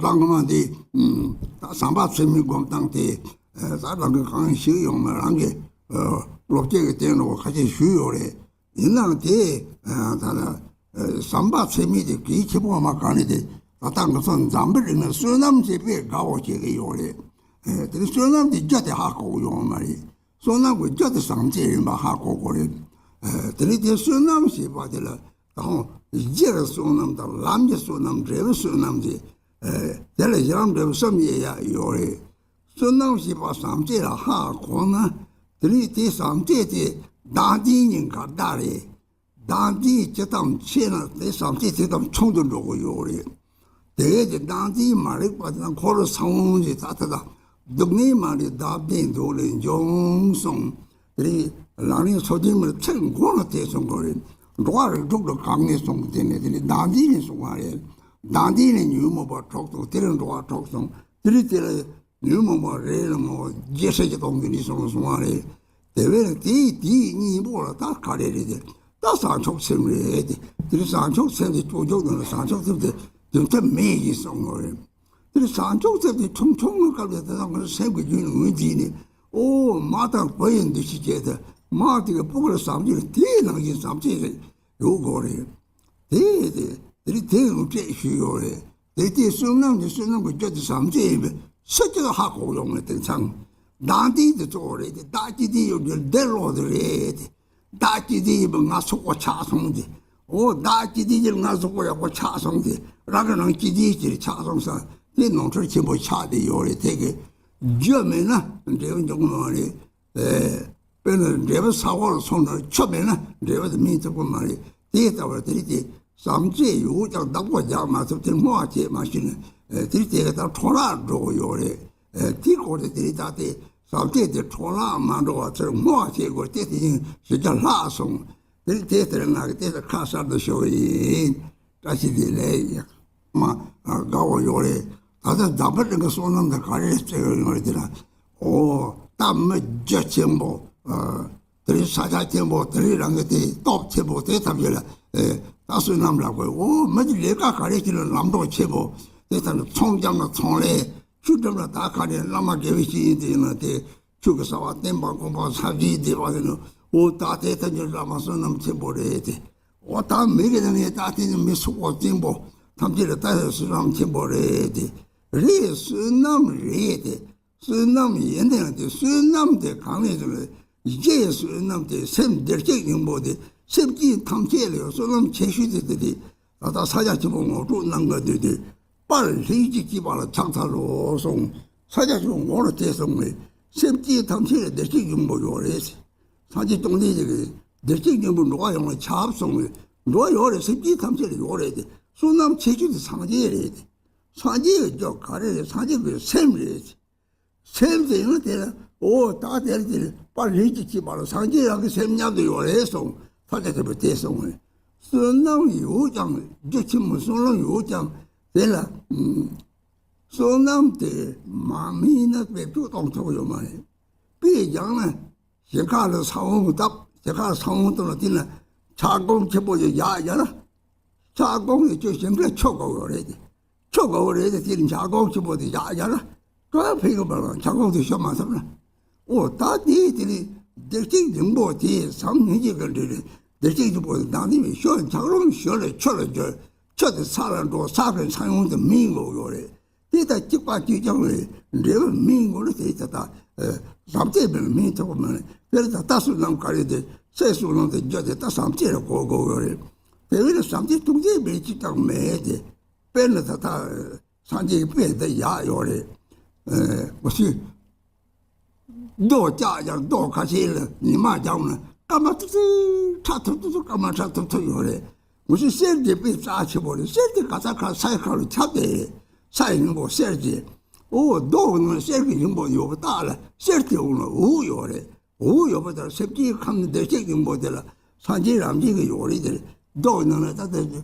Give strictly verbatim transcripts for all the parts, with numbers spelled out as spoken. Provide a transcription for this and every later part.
རང་གི་མ་འདི་ཟམ་པ་ཚེ་མིའི་སྒོམ་སྟངས་དེ་ད་རང་གི་གང་ཞིག་ཡོང་མ་རང་གི་སློབ་སྐྱེས་ཀྱི་སྟེང་ལ་ཁ་ཆེ་ཞུས་ཡོད་རེད། ཡིན་ནའང་དེ་ད་ལ་ཟམ་པ་ཚེ་མིའི་དེ་གལ་ཆེ་པོ་མ་གང་ནས་དེ་ད་ལྟ་ང་ཚོ་འཛམ་བུ་གླིང་ན་བསོད་ནམས་ཞེས་པའི་དགའ་བོ་བྱེད་ཀྱི་ཡོད་རེད། དེ་ནི་བསོད་ནམས་དེ་རྒྱུ་དེ་ཧ་གོ་གི་ཡོད་མ་རེད། བསོད་ནམས་ཀྱི་རྒྱུ་དེ་ཟམ་ཚེ་ཡིན་པ་ཧ་གོ་དགོས་རེད། དེ་ནི་དེ་བསོད་ནམས་ཞེས་པ་དེ་ལ་ད་ཧོ་རྒྱུ་གི་བསོད་ནམས་དང་ལམ་གྱི་བསོད་ནམས་འབྲས་བུའི་བསོད་ནམས་དེ། དེ་ལ་གཞི་ལམ་འབྲས་བུ་གསུམ་ཡོད་ཡ་ཡོད་རེད། བསོད་ནམས་ཞེས་པ་ཟམ་ཚེ་ལ་ཧ་གོ་ན། དེ་ནི་དེ་ཟམ་ཚེ་དེ་བདག་འཛིན་གྱི་འགལ་ཟླ་རེད། བདག་འཛིན་ཇི་ཙམ་ཆེ་ན་དེ་ཟམ་ཚེ་དེ་ཙམ་ཆུང་དུ་འགྲོ་གི་ཡོད་རེད། དེ་གའི་དེ་བདག་འཛིན་མ་རིག་པ་དེ་ན་འཁོར་བའི་ས་བོན་གྱི་ད་ད་ད་སྡུག་བསྔལ་མ་རིག་བདག་ལྟའི་དུག་ལས་འབྱུང་གསུངས། དེ་རིང་ལག་ལེན་སོ་བདུན་མར་ཚེ་མགོ་ལ་དེ་གསུང་གི་རེད། འགྲོ་བ་རིགས་དྲུག་ལ་གང་ངེས་གསུངས་པ་དེ་ནས་དེ་ནི་བདག་འཛིན་ནས་གསུང་བ་རེད། བདག་འཛིན་ནས་ཉོན་མོངས་པ་གྲོགས་དང་དེ་ལས་འགྲོ་བ་གྲོགས་གསུངས། དེ་ནི་དེ་ལ་ཉོན་མོངས་པ་རེད་ལ་མོ་རྒྱལ་སྲས་ཀྱི་སྟོང་གི་ནི་སོང་སོང་བ་རེད། དེ་བས་ན་དེའི་དེའི་གཉིས་པོ་ལ་ད་ག་རེ་རེད་དེ། ད་བྱང་ཆུབ་སེམས་རེད་དེ། དེ་ནི་བྱང་ཆུབ་སེམས་དེ་ཅོག་ཅོག་ནང་ལ་བྱང་ཆུབ་སེམས་དེ་དོན་ཐབས་མེད་ཡིན་གསུངས་ཡོད་རེད། དེ་ནི་བྱང་ཆུབ་སེམས་དེ་ཆུང་ཆུང་ངུ་སྐབས་ལ་དེ་དག་ངོས་སེམས་ཀྱི་རྒྱུད་ངོས་འཛིན་ནས་ཨོ་མ་དང་བུ་ཡི་འདུ་ཤེས་བསྐྱེད་དེ་མ་དེ་གི་སྤུ་གུ་ལ་བྱམས་སྐྱོང་དེའི་ནང་བཞིན་བྱམས་བརྩེ་རེད། ཡོད་དགོས་རེད། དེ་དེ་དེ་རིགས་དེ་ཡང་སྤྲད་ཞུས་ཡོད་རེད། དེ་དེ་བསོད་ནམས་དེ་བསོད་ནམས་ཀྱི་རྒྱུ་དེ་བྱམས་བརྩེ་ཡིན་པས་སུ་གཅིག་ཧ་གོ་ཡོང་མེད་དེ་ཚང་། བདག་འཛིན་དེ་གཙོ་བོ་རེད་དེ། བདག་གཅིག་དེ་ཡོད་རྒྱུ་བདེ་ལོག་དེ་རེད་དེ། བདག་གཅིག་དེ་ཡིན་པས་ང་སོག་པོ་ཆགས་སོང་དེ། འོ་བདག་གཅིག་དེ་ཡིན་ང་སོག་པོ་ཡག་པོ་ཆགས་སོང་དེ། རང་གི་རང་གཅིག་དེ་ཅིག་ཆགས་སོང་ས་དེ་ནོར་འཁྲུལ་ཆེན་པོ་ཆགས་དེ་ཡོད་རེད། དེ་གི་རྒྱུ་མེད་ན་འབྲས་བུ་འབྱུང་གི་མ་རེད། དཔེར་ན་འབྲས་བུ་ཚ་བོ་ལ་སོང་ན་ཆུ་མེད་ན་འབྲས་བུ་དེ་སྨིན་ཐུབ་ཀྱི་མ་རེད། དེ་ལྟ་བུར་དེ་རིགས་དེ་བྱམས་བརྩེ་ཡོད་ཀྱང་བདག་པོ་རྒྱག་མ་ཐུབ་དེ་བསྔོ་བ་བྱེད་མ་ཤེས་ན་དེ་རིགས་དེ་ག་ད་འཕྲོ་བརླག་འགྲོ་གི་ཡོད་རེད། དེའི་སྐོར་དེ་དེ་རིགས་ད་དེ་བྱམས་བརྩེ་དེ་འཕྲོ་བརླག་མ་འགྲོ་བ་ཚུར་བསྔོ་བ་བྱེད་དགོས་དེ་དེ་ཡིན་ཞེ་དྲག་ལྷག་སོང་། དེ་རིགས་དེ་ལྟར་ང་གི་དེ་ལྟར་ཁ་གསར་དུ་ཞུ་གི་ཡིན། བཀྲ་ཤིས་བདེ་ལེགས། མ་དགའ་བོ་ཡོད་རེད། ད་ལྟ་འཛམ་བུ་གླིང་གི་བསོད་ནམས་དང་ག་རེ་རྩེ་ཡོད་ཡོད་རེད་དེ་ལ། ཨོ་ད་མི་རྒྱ་ཆེན་པོ། དེ་རིང་ས་ཆ་ཆེན་པོ་དེ་རིང་རང་གི་དེ་སྟོབས་ཆེན་པོ་དེ་ཐམས་ཅད་ལ་ད་བསོད་ནམས་ལ་དགོས། ཨོ་མི་དེ་ལས་ཀ་ག་རེ་བྱེད་ན་ལམ་འགྲོ་ཆེན་པོ་དེ་ཐམས་ཅད་ཚོང་རྒྱབ་ན་ཚོང་ལས། ཆོས་སྒྲུབ་ན་ད་ག་རེ་བླ་མ་དགེ་བའི་བཤེས་གཉེན་དེ་ཡིན་ན་དེ། ཆོས་ཀྱི་ཟབ་པ་བསྟན་པ་གོང་འཕེལ་ས་བཞིའི་སྡེ་བ་ཟེར་ནོ། འོ་ད་དེ་ཐམས་ཅད་བླ་མ་བསོད་ནམས་ཆེན་པོ་རེད་དེ། འོ་ད་མི་གི་ནང་ནས་ད་དེ་ནི་མི་ཚོགས་པ་བཙན་པོ་ཐམས་ཅད་ལ་ད་བསོད་ནམས་ཆེན་པོ་རེད་དེ། རེད་བསོད་ནམས་རེད་དེ། བསོད་ནམས་ཡིན་ན་ཡང་དེ་བསོད་ནམས་དེ་གང་ནས་དེ་རེད། རྗེའི་བསོད་ནམས་དེ་སེམས་བདེ་སྐྱིད་སྙིང་པོ་དེ་སེམས་ཅན་ཐམས་ཅད་ལ་བསོད་ནམས་ཆེ་ཤོས་དེ་དེ་དེ། ད་ལྟ་ས་ཆ་ཆེན་པོ་ངོ་སྤྲོད་གནང་གི་འདུག་དེ། པར་ལྷན་ཅིག་སྐྱེས་པ་ལ་ཕྱག་འཚལ་ལོ་གསུངས། ས་ཆ་ཆུང་ངོ་ལ་དེ་གསུངས་ནས་སེམས་ཅན་ཐམས་ཅད་ལ་བདེ་སྐྱིད་སྙིང་པོ་ཡོད་རེད། སངས་རྒྱས་བཅོམ་ལྡན་འདས་ཀྱིས་བདེ་སྐྱིད་སྙིང་པོ་འགྲོ་བ་ཡོངས་ལ་ཁྱབ་གསུངས་ནས་འགྲོ་བ་ཡོད་རེད། སེམས་ཅན་ཐམས་ཅད་ལ་ཡོད་རེད་དེ། བསོད་ནམས་ཆེ་ཤོས་དེ་སངས་རྒྱས་རེད་དེ། སངས་རྒྱས་ཀྱི་རྒྱུ་ག་རེ་རེད། སངས་རྒྱས་ཀྱི་སེམས་རེད་དེ། སེམས་དེ་ཡང་དེ་ལ་འོ་ད་དེ་ལ་དེ་ལ་པར་རིགས་ཀྱི་བྱེད་པ་ལ་སངས་རྒྱས་རང་གི་སེམས་མཉམ་དུ་ཡོད་རེད་གསུངས། ཐ་དད་དེ་པོ་དེ་གསུངས་རེད། བསོད་ནམས་ཡོད་ཀྱང་རྒྱུ་ཆེན་མོ་བསོད་ནམས་ཡོད་ཀྱང་དེ་ལ་བསོད་ནམས་དེ་མ་སྨིན་ན་བེད་སྤྱོད་གཏོང་ཐུབ་ཡོད་མ་རེད། དཔེ་བཞག་ན་ཞིང་ཁ་ལ་ས་བོན་བཏབ། ཞིང་ཁ་ལ་ས་བོན་བཏབ་ན་དེ་ན་ཆག་སྒོ་ཆེན་པོ་ཞིག་བཞག་བཞག་ན་ཆག་སྒོ་ནས་ཅོ་ཞིམ་པའི་ཆུ་དགོས་ཡོད་རེད་དེ། ཆུ་དགའ་བོ་རེད་དེ། དེ་ནི་འཇའ་གོང་ཆེན་པོ་དེ་བཞག་བཞག་ན་ག་ཕན་གི་མ་རེད། འཇའ་གོང་དེ་ཤོར་མ་ཐུབ་ན། འོ་ད་དེ་དེ་ནི་བདེ་སྐྱིད་སྙིང་པོ་དེ་བྱམས་སྙིང་རྗེ་གི་འབྲེལ་རེད། བདེ་སྐྱིད་སྙིང་པོ་དེ་བདག་ནི་མི་ཤོར། འཇའ་གོང་ཤོར་ལ་ཆུ་ལ་འཇོལ། ཆུ་དེ་ས་ལ་འགྲོ། ས་གི་ས་ཡོམ་དེ་སྨིན་དགོས་ཡོད་རེད། དེ་ད་གཅིག་པ་གཅིག་རྐྱང་རེད། འབྲས་བུ་སྨིན་དགོས་རེད། དེ་ད་ད་བྱམས་བརྩེ་མེད་ན་སྨིན་ཐུབ་ཀྱི་མ་རེད། དེ་རེད། ད་ལྟ་བསོད་ནམས་ག་རེ་དེ་སེམས་བསོད་ནམས་དེ་རྒྱུ་དེ་ད་བྱམས་བརྩེ་ལ་གོ་དགོས་ཡོད་རེད། དེ་བས་ན་བྱམས་བརྩེ་ཐུགས་རྗེ་མེད་གཅིག་ཀྱང་མེད་དེ། དཔེར་ན་ད་ལྟ་སངས་རྒྱས་ཀྱི་དཔེ་འདི་བཞག་ཡོད་རེད། ཨེ། མ་གཞི་རྡོ་བཀྱག་ཀྱང་རྡོ་ཁ་ཤས་ལ་ཉི་མ་བརྒྱབ་ན་སྐར་མ་ཐུབ་ཐུབ་ཁྲ་ཐུབ་ཐུབ་སྐར་མ་ཁྲ་ཐུབ་ཐུབ་ཡོད་རེད། མ་གཞི་གསེར་གྱི་དཔེ་རྩ་ཆེ་པོ་རེད། གསེར་དེ་ག་ས་ག་ས་ཡི་ཁ་ལ་ཁྱབ་བསྡད་རེད། ས་ཡི་སྙིང་པོ་གསེར་གྱི། འོ་རྡོ་ནང་གསེར་གྱི་སྙིང་པོ་ཡོད་པ་རྟགས་ལ་གསེར་དེ་འོང་ལ་འུ་ཡོད་རེད། འུ་ཡོད་པ་དང་སེམས་ཅན་ཁམས་བདེ་སྐྱིད་སྙིང་པོ་དེ་ལ་སངས་རྒྱས་རང་བཞིན་གྱིས་ཡོད་རེད་དེ། རྡོ་ནང་ལ་ད་ལྟ་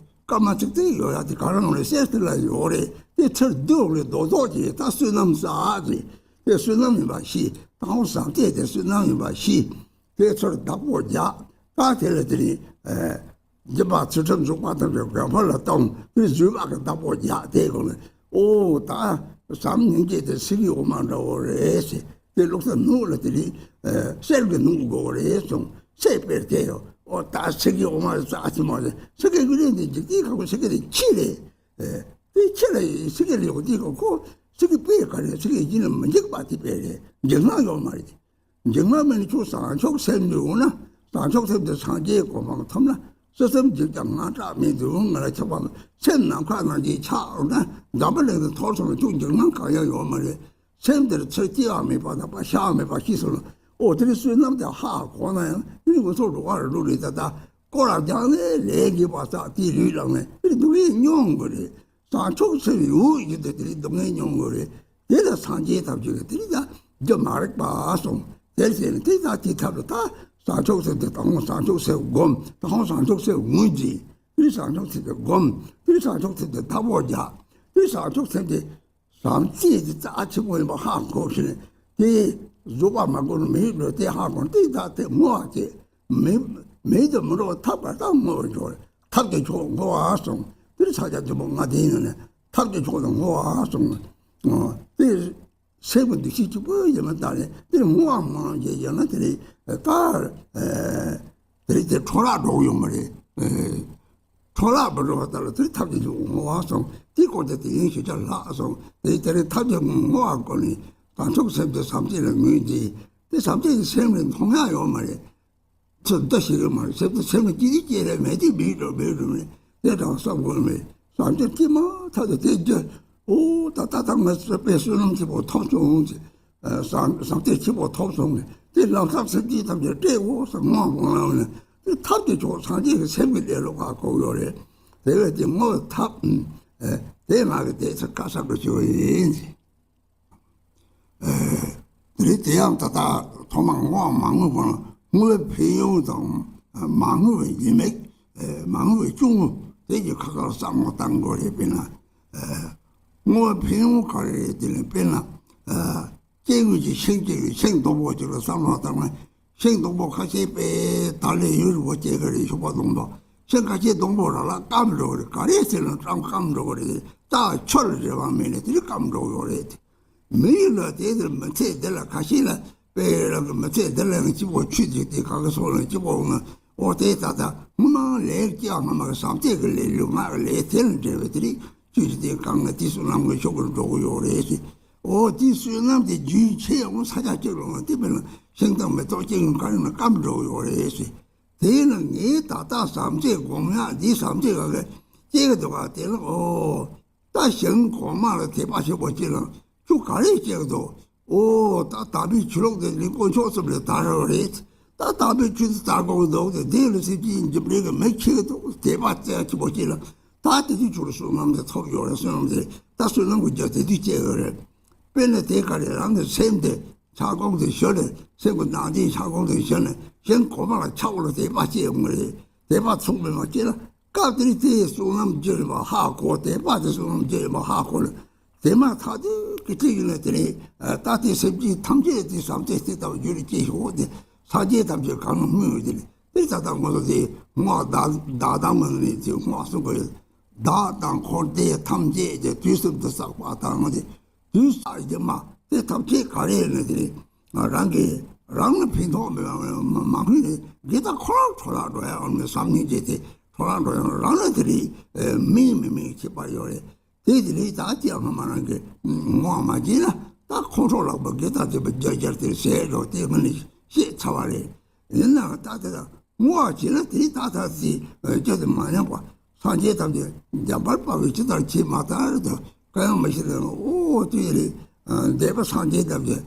སྐར་མ་ཚིག་ཚིག་ཡོད་ཡ་དེ་ག་རང་ལ་གསེར་དེ་ལ་ཡོད་རེད། དེ་ཚུར་རྡོ་ལ་རྡོ་རྡོ་ཅེས་ད་བསོད་ནམས་བསགས་ཅེས་དེ་བསོད་ནམས་ཡིན་པ་ཤེས། དང་པོ་བྱམས་བརྩེ་དེ་བསོད་ནམས་ཡིན་པ་ཤེས། དེ་ཚུར་བདག་པོ་རྒྱག་ད་དེ་ལ་དེ་ནི་སྦྱིན་པ་ཚུལ་ཁྲིམས་འཇུག་པ་དང་གི་དགོན་པ་ལ་གཏོང་། དེ་བཟོད་པ་གི་བདག་པོ་རྒྱག་དེ་དགོས་ནས། ཨོ་ད་ཟམ་སྙིང་རྗེ་དེ་གསེར་གྱི་འོ་མ་འདྲ་བོ་རེད་ཟེར། དེ་བླུགས་ས་ནུབ་ལ་དེ་རིང་གསེར་གྱི་ནུབ་དགོས་རེད་གསུངས། ཚེ་དཔལ་དེ་ཡོ། ཨོ་ད་གསེར་གྱི་འོ་མ་རེད་ཙག་ཆི་མོ་རེད། ཚེ་དཔལ་གྱི་རེད་འདི་འཇིག་རྟེན་ཁ་བོ་ཚེ་དཔལ་དེ་ཁྱི་རེད། དེ་ཁྱི་ལ་ཡི་ཚེ་དཔལ་ཡོ་དེ་ག་ཁོ་ཚེ་དཔལ་དཔེ་ག་རེད། ཚེ་དཔལ་ཡིན་ལ་མི་འཇིག་པ་དེ་དཔེ་རེད། འཇིགས་སྣང་ཡོད་མ་རེད། འཇིགས་སྣང་མེད་ན་ཁྱོད་བཟང་ཕྱོགས་སེམས་འདུལ་འོང་ན། བཟང་ཕྱོགས་སེམས་དེ་སངས་རྒྱས་གོ་འཕང་ཐོབ་ན། སྲིད་གསུམ་འཇིགས་ཀྱང་དངངས་སྐྲག་མེད་འདུལ་འོང་ང་ལ་ཆགས་པ་མེད། སེམས་ནམ་མཁའ་ནང་བཞིན་ཆགས་འོང་ན། འཛམ་བུ་གླིང་དུ་ཐོར་སོང་ན་ཁྱོད་འཇིགས་སྣང་གང་ཡང་ཡོད་མ་རེད། སེམས་དེར་ཚེ་སྐྱེ་བ་མེད་པ་དང་པ་ཤ་བ་མེད་པ་ཤི་སོང་ན། ཨོ་དེ་རིང་བསོད་ནམས་དེ་ཧ་གོ་ན་ཡང་དེ་རིང་འུ་ཚོ་རུ་བ་རུ་རེད། ད་ད་སྐོར་ར་རྒྱག་ནས་ལས་དགེ་བ་བསགས་དེ་ལུས་བླངས་ནས་དེ་རིང་སྡུག་བསྔལ་མྱོང་དགོས་རེད། བཟང་ཕྱོགས་སུ་ཡོད་ཡོད་དེ་དེ་རིང་སྡུག་བསྔལ་མྱོང་དགོས་རེད། དེ་ལ་སངས་རྒྱས་ཐབས་ཀྱི་དེ་རིང་ད་རྒྱུ་མ་རིག་པ་སོང་། དེར་བྱས་ནས་དེ་ད་དེ་ཐབས་ལ་ད་བཟང་ཕྱོགས་སུ་དེ་དང་བཟང་ཕྱོགས་སུ་སྒོམ། དང་བཟང་ཕྱོགས་སུ་ངོས་འཛིན། དེ་བཟང་ཕྱོགས་སུ་དེ་སྒོམ། དེ་བཟང་ཕྱོགས་སུ་དེ་ཐབས་བོ་རྒྱག། དེ་བཟང་ཕྱོགས་སུ་དེ་བཟང་སྤྱོད་དེ་རྩ་ཆེན་པོ་ཡིན་པ་ཧ་གོ་ཞིང་། དེ་བཟོད་པ་མ་དགོས་ན་མི་ཡིན་པ་དེ་ཧ་གོ་ན་དེ་ད་དེ་བསྔོ་བ་བྱེད། མི་མི་དུ་མི་འགྲོ་བ་ཐབས་ག་ད་བསྔོ་བར་འགྱུར། ཐབས་ཀྱི་མཆོག་བསྔོ་བ་གསུངས། དེར་ཕྱག་རྒྱ་ཆེན་པོ་ལྔ་ལྡན་ཡིན་ནས་ཐབས་ཀྱི་མཆོག་ཏུ་བསྔོ་བ་གསུངས། དེ་སེམས་ཀྱི་འདུ་ཤེས་གཅིག་པུ་ཡིན་པ་ལྟར་ནས་དེར་བསྔོ་བ་མང་བྱས་ཡོད་ན་དེ་རེད་ད། དེ་རེད་དེ་འཕྲོ་བརླག་འགྲོ་གི་ཡོད་མ་རེད། འཕྲོ་བརླག་མི་འགྲོ་བ་ལྟར་ལ་དེར་ཐབས་ཀྱི་མཆོག་བསྔོ་བ་གསུངས། དེ་སྐོར་དེ་དེ་ཡིན་ཞེས་བྱ་ལྷག་གསུངས། དེ་དེ་རེད་ཐབས་ཀྱི་བསྔོ་བ་སྐོར་ནས་བཟང་ཕྱོགས་སེམས་དེ་བཟང་སྤྱོད་ལ་ངོས་འཛིན། དེ་བཟང་སྤྱོད་ཀྱི་སེམས་ལ་མཐོང་ཡག་ཡོད་མ་རེད། ཚུར་ལྟ་ཤེས་ཀྱི་མ་རེད། སེམས་དེ་སེམས་ལ་སྐྱིད་སྐྱིད་རེད་མེད་དེ་མེད་འགྲོ་མེད་འགྲོ་མེད་དེ་དང་བསམ་དགོས་མེད། བཟང་སྤྱོད་སྐྱིད་མ་ཐག་ཏུ་དེ་རྒྱུ། ཨོ་ད་ད་ད་ང་ཚོ་དཔེ་བསོད་ནམས་ཆེ་པོ་ཐོབ་སོང་ཟེར། བཟང་བཟང་སྤྱོད་ཆེ་པོ་ཐོབ་སོང་ནས་དེ་ལམ་སང་སེམས་ཅན་ཐམས་ཅད་བསྐྲད་འོ་ཟེར་བསྔོ་བ་བསྔོ་ལ་ནས་དེ་ཐབས་ཀྱི་མཆོག་སངས་རྒྱས་ཀྱི་སེམས་ཀྱི་ལས་ལོ་ཁ་གོ་ཡོད་རེད། དེ་བས་དེ་བསྔོ་བའི་ཐབས་དེ་ང་གི་དེ་ཚོ་དཀའ་ས་གི་ཆེ་བ་ཡིན། དེ་རིང་དེ་ཡང་ད་ལྟ་ཐོག་མར་བསྔོ་བ་མ་བསྔོ་བར་བསྔོ་བའི་ཕན་ཡོན་དང་མ་བསྔོ་བའི་ཉེས་དམིགས། མ་བསྔོ་བའི་སྐྱོན་དེ་གི་ཁ་ཁར་བསམ་བློ་བཏང་དགོས་རེད། དཔེར་ན། བསྔོ་བའི་ཕན་ཡོན་ག་རེ་རེད། དེ་ནི་དཔེར་ན། སྐྱེ་དགུའི་ཆེད་ཤིང་སྐྱེ་དགུའི་ཆེད་སྡོང་པོ་ཅིག་ལ་བསམ་བློ་བཏང་ན། ཤིང་སྡོང་པོ་ཁ་ཤས་པས་ད་ལས་ཡུན་རིང་པོ་སྐྱེ་གི་རེད། ཤུག་པ་སྡོང་པོ། ཤིང་ཁ་ཤས་སྡོང་པོ་ར་ལ་སྐམ་འགྲོ་གི་རེད། ག་རེ་ཟེར་ན་ཀྲང་སྐམ་འགྲོ་གི་རེད། རྟ་ཆུ་ལ་རེ་བ་མེད་ནས་དེ་རིང་སྐམ་འགྲོ་གི་ཡོད་རེད། མི་ཡུལ་ལ་དེ་དེར་མི་ཚེ་འདི་ལ་ཁ་ཤས་ལ་དཔེ་རང་གི་མི་ཚེ་འདི་ལ་ཡང་སྐྱིད་པོ་ཆུ་དེ་དེ་ག་གི་སོགས་ལ་སྐྱིད་པོ་ཡོང་ན། ཨོ་དེ་ད་ལྟ་སྔོན་མ་ལས་སྐྱེ་བ་སྔ་མ་གི་བསམ་སྟེགས་ཀྱི་ལས་ལུས་ངག་གི་ལས་དེ་ལ་འབྲེལ་བའི་དེ་རིང་ཆུ་དེ་གང་ན་དེ་བསོད་ནམས་ཀྱི་མཆོག་གི་འགྲོ་གི་ཡོད་རེད་ཟེར། ཨོ་དེ་བསོད་ནམས་དེ་རྒྱུན་ཆད་ཡོང་ས་ཆ་གཅིག་ལ་ང་དེ་དཔེར་ན་ཤིང་དང་མེ་ཏོག་སྐྱེ་ཡོང་ག་རེ་ན་སྐམ་འགྲོ་གི་ཡོད་རེད་ཟེར། དེ་ཡིན་ན་ངས་ད་ལྟ་བསམ་སྟེགས་སྒོམ་ཡག་འདི་བསམ་སྟེགས་ག་གི་སྐྱེ་གི་འདུག་ག་དེ་ལ་ཨོ། ད་ཞིང་གོང་མ་ལ་དད་པ་ཆེན་པོ་སྐྱེས་ན་ཁྱོད་ག་རེ་སྐྱེ་གི་འདུག་ཨོ་ད་དག་པའི་ཆུ་ལོག་དེ་ནི་དཀོན་མཆོག་གསུམ་ལས་དར་རོ་རེད། ད་དག་པའི་ཆུ་དེ་དར་དགོས་ཀྱི་འདུག་དེ་དེ་ལ་སེམས་ཅན་འཇིགས་པའི་གི་མི་ཁྱེར་གི་འདུག་དད་པ་རྩ་ཆེན་པོ་སྐྱེས་ན་ད་དེ་དུས་ཁྱོད་ལ་བསོད་ནམས་དེ་ཐོབ་ཡོད་རེད། བསོད་ནམས་དེ་ད་བསོད་ནམས་ཀྱི་རྒྱུ་དེ་དུས་སྐྱེ་གི་རེད། དཔེར་ན་དེ་ག་རེ་རང་གི་སེམས་དེ་ཆགས་སྡང་དེ་ཞི་ནས་སེམས་ཀྱི་ནང་དེ་ཆགས་སྡང་དེ་ཞི་ནས་ཞིང་གོང་མ་ལ་ཆགས་པ་ལ་དད་པ་སྐྱེ་ཡོང་གི་རེད། དད་པ་མཚུངས་མེད་པ་སྐྱེས་ན། སྐབས་དེར་དེའི་བསོད་ནམས་རྒྱུ་ཡིན་པ་ཧ་གོ། དད་པ་དེ་བསོད་ནམས་རྒྱུ་ཡིན་པ་ཧ་གོ་ལ། དེ་མ་ཐག་དེ་གི་ཚེ་ཡིན་ན་དེ་ནི་ད་ལྟའི་སེམས་ཅན་ཐམས་ཅད་དེ་བསམ་སྟེགས་དེ་ལྟ་བུ་རྒྱུ་ལ་སྐྱེས་ཤོག་དེ་སངས་རྒྱས་ཐམས་ཅད་གང་ན་སྨོན་ཡོད་དེ་ནི་དེ་ད་ལྟ་ངོ་ཚ་དེ་བསྔོ་བ་བདག་བདག་དང་ངོ་ནི་དེ་བསྔོ་བ་གསུང་གི་ཡོད། བདག་དང་འཁོར་འདས་ཐམས་ཅད་ཀྱི་དུས་གསུམ་དུ་བསགས་པ་དང་དེ། དུས་བསགས་ཀྱི་མ་དེ་ཐམས་ཅད་ག་རེ་ཡིན་ན་དེ་ནི་རང་གི་རང་ལ་ཕན་ཐོགས་མེད་པ་མ་ཕན་ནས་དགེ་རྩ་ཁོ་རང་འཕྲོ་བརླག་འགྲོ་ཡ་འོང་ནས་བསམ་ཉིད་ཅེས་དེ་འཕྲོ་བརླག་འགྲོ་ཡ་རང་ལ་དེ་རིགས་མིན་མི་མིན་ཁྱད་པར་ཡོད་རེད། དེ་དེ་རིགས་ད་ཅི་ཡང་སྔ་མ་རང་གི་བསྔོ་བ་མ་བྱས་ན་ད་ཁོང་ཁྲོ་ལག་པ་དགེ་རྩ་དེ་པ་རྒྱ་རྒྱར་དེ་ཟད་འགྲོ་དེ་ངོས་ནས་ཤེས་ཚར་བ་རེད། ཡིན་ནའང་ད་དེ་དང་། བསྔོ་བ་བྱས་ན་དེ་ད་ལྟ་དེ་སྐྱོ་དེ་མ་ཉམས་པ། སངས་རྒྱས་ཐམས་ཅད་འཇམ་དཔལ་དཔའ་བོས་ཇི་ལྟར་བྱས་མ་ལྟར་དུ་བཀའ་ཡང་མི་ཤེས་ལ་ཨོ་དེ་རེད། འདས་པ་སངས་རྒྱས་ཐམས་ཅད་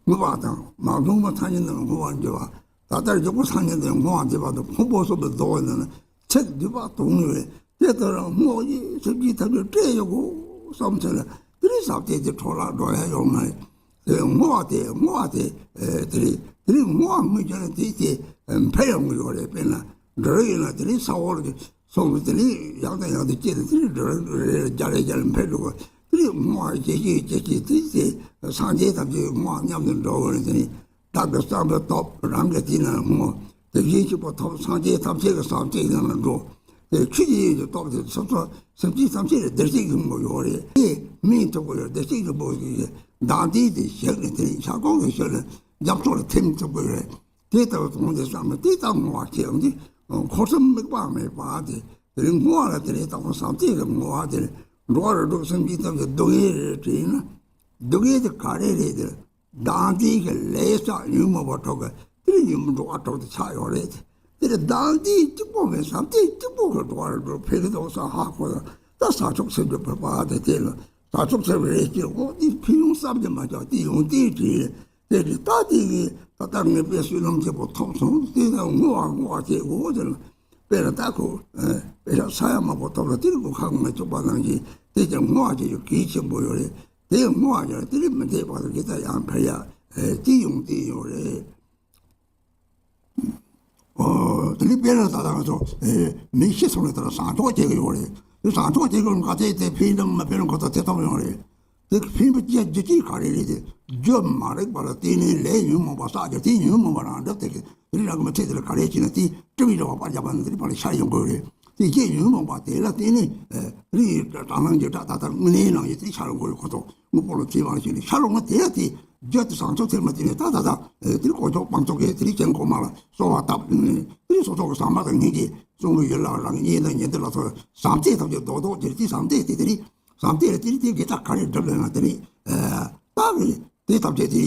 བསྔོ་བ་དང་མ་བསྔོ་བ་ཐམས་ཅད་རྣམས་བསྔོ་བར་འགྱུར་བ། ད་ལྟར་འཇུག་པ་སངས་རྒྱས་དེ་བསྔོ་བ་འདེབས་པ་དང་ཕུང་པོ་གསུམ་པའི་རྫོགས་པ་ནི་ཚིག་སྡུད་པ་དོགས་ནུས་རེད། དེ་ལྟར་བསྔོ་བ་ཡིས་སེམས་ཅན་ཐམས་ཅད་བསྐྲད་ཡོད་དགོས་བསམ་ཚུལ་ལ་དེ་རིང་ཟབ་དེ་དེ་འཕྲོ་བརླག་འགྲོ་ཡ་ཡོད་མ་རེད། དེ་བསྔོ་བ་དེ་བསྔོ་བ་དེ་དེ་རེད། དེ་རིང་བསྔོ་བ་དངོས་ཀྱང་དེ་དེ་འཕེལ་ཡོང་གི་ཡོད་རེད། དཔེར་ན་འགྲོ་ཡོད་ན་དེ་རིང་ས་འོག་གི་སོང་གི་དེ་རིང་ཡང་དང་ཡང་དུ་སྐྱེས་ཏེ་དེ་རིང་འགྲོ་རེ་རེ་རྒྱ་རེ་རྒྱ་རེ་འཕེལ་འགྲོ་གི། དེ་རིང་བསྔོ་བ་ཇེ་ཆེ་ཇེ་ཆེ་དེ་དེ་སངས་རྒྱས་ཐམས་ཅད་བསྔོ་བ་མཉམ་དུ་འགྲོ་གི་རེད། དེ་རིང་བདག་གི་བསམ་པའི་སྟོབས་རང་གི་དེ་ན་བསྔོ། དེ་བཞིན་གཤེགས་པ་ཐོབ་སངས་རྒྱས་ཐམས་ཅད་ཀྱི་བསམ་སྟེགས་ནང་ལ་འགྲོ། དེ་ཆོས་ཀྱི་དབྱིངས་ཀྱི་སྟོབས་དེ་སོ་སོ་སེམས་ཅན་ཐམས་ཅད་ལ་བདེ་གཤེགས་ཡོང་གི་ཡོད་རེད། དེ་སྨིན་ཐུབ་ཀྱི་ཡོད། བདེ་གཤེགས་ཡོང་གི་ཡོད། མདངས་ལྡན་དེ་བཞག་ནས་དེ་ནས་ཤར་ཁོག་གི་ཕྱོགས་ལ་རྒྱ་མཚོ་ལ་ཐིམ་ཐུབ་ཀྱི་ཡོད་རེད། དེ་ལྟ་བུ་དོན་དེ་བསམ་ན་དེ་ལྟར་བསྔོ་བ་བྱེད་ཡོང་དུས་འཁོར་གསུམ་དམིགས་པ་མེད་པ་དེ། དེ་རིང་བསྔོ་བ་ལ་དེ་རིང་ལྟ་བུ་བསམ་གཏན་གྱི་བསྔོ་བ་དེ་ནི་འགྲོ་བ་རིགས་དྲུག་སེམས་ཅན་ཐམས་ཅད་སྡུག་བསྔལ་རེ་བྲལ་ན། སྡུག་བསྔལ་དེ་ག་རེ་རེད་དེ། མདངས་ལྡན་གྱི་ལས་བྱས་ཉོན་མོངས་པ་འཕྲོག་གི་དེ་ནི་ཉོན་མོངས་འགྲོ་བ་དྲུག་ཏུ་ཆགས་ཡོད་རེད། དེ་ནི་མདངས་ལྡན་གཅིག་པོ་མེད་བསམ་གཏན་གཅིག་པོ་གི་འགྲོ་བ་རིགས་དྲུག་ཕན་གྱི་འདུག་བསམ་ཧ་གོ་ཡ། ད་བྱང་ཆུབ་སེམས་ཀྱི་བོད་པ་དེ་དེ་ལ་བྱང་ཆུབ་སེམས་རེ་སྐྱེ་འོ་དེ་ཕན་ཡོན་བསམ་གྱིས་མི་ཁྱབ་དེ་ཡོན་ཏན་དྲིན། དེ་ནི་ད་དེ་གི་ད་ལྟ་ངས་དཔེ་བསོད་ནམས་ཆེན་པོ་ཐོབ་སོང་། དེ་ལ་བསྔོ་བ་བསྔོ་བ་བྱེད་དགོས་དེ་ལ། དཔེར་ན་ད་ཁོ་དཔེ་ཆ་ས་ཡ་མང་པོ་ཐོབ་ལ་དེར་གོ་ཁག་མི་བཅུག་པ་ནང་བཞིན་དེ་ཀྱང་བསྔོ་བ་བྱེད་རྒྱུ་གལ་ཆེན་པོ་ཡོད་རེད། དེ་བསྔོ་བ་བྱས་དེ་ལས་མི་འདས་པ་དང་དེ་ལྟར་ཡང་འཕེལ་ཡ་དེ་ཡོང་དེ་ཡོད་རེད། ཨོ། དེ་ནི་དཔེར་ན་ད་ལྟ་ང་ཚོ་མི་ཤི་སོང་ནས་ད་ལ་བཟང་ཕྱོགས་བྱེད་ཀྱི་ཡོད་རེད། དེ་བཟང་ཕྱོགས་བྱེད་ཀྱི་ཡོད་ནི་ག་ཚད་དེ་ཕན་དང་མི་ཕན་ཁོ་ཐག་དེ་ཐོབ་ཡོང་རེད། དེ་ཕན་པ་སྐྱེ་རྒྱུ་ཅིག་ག་རེ་རེད་དེ། རྒྱུ་མ་རིག་པ་ལ་བརྟེན་ནས་ལས་ཉོན་མོངས་པ་བསགས་ཀྱང་དེ་ཉོན་མོངས་པ་རང་འགྲུབ་སྟེ་གི་དེ་རིགས་རང་གི་མི་ཚེ་དེ་ལ་ག་རེ་བྱས་ན་དེ་སྤྲུལ་པའི་རེ་བ་པར་རྒྱབ་པ་ནི་དེ་རིགས་པ་ལ་ཤར་ཡོང་དགོས་རེད། དེ་རྒྱུ་ཉོན་མོངས་པ་དེ་ལ་བརྟེན་ནས་རིགས་དྲང་སྣང་བྱེ་བྲག་ད་ལྟ་དངོས་གནས་ནང་བཞིན་དེ་ཤར་ཡོང་དགོས་རེད། ཁོ་ཚོ་དངོས་པོ་ལ་བརྩིས་པ་ལ་བྱས་ནས་ཤར་ཡོང་ན་དེ་ལ་དེ་རྒྱུ་དེ་བཟང་ཕྱོགས་ཚད་མ་དེ་ནས་ད་ད་ད་དེ་རིགས་དཀོན་མཆོག་དཔང་ཚོགས་ཀྱིས་དེ་རིགས་ཅན་གོང་མ་ལ་གསོལ་བ་བཏབ་ནས་དེ་རིགས་སོ་སོ་གི་ཟག་མ་དང་ངེད་ཀྱི་གསུང་གི་ཡུལ་ལ་རང་གི་གཉེན་དང་ཉེ་འདི་ལ་སོགས་བསམ་གཏན་ཐམས་ཅད་རྡོག་རྡོག་དེ་རིགས་དེ་བསམ་གཏན་དེ་དེ་རིགས་བསམ་གཏན་ལ་དེ་རིགས་དེ་དགེ་རྩ་ག་རེ་སྒྲུབ་ལེན་ན་དེ་རིགས་ད་གི་དེ་ཐམས་ཅད་དེ།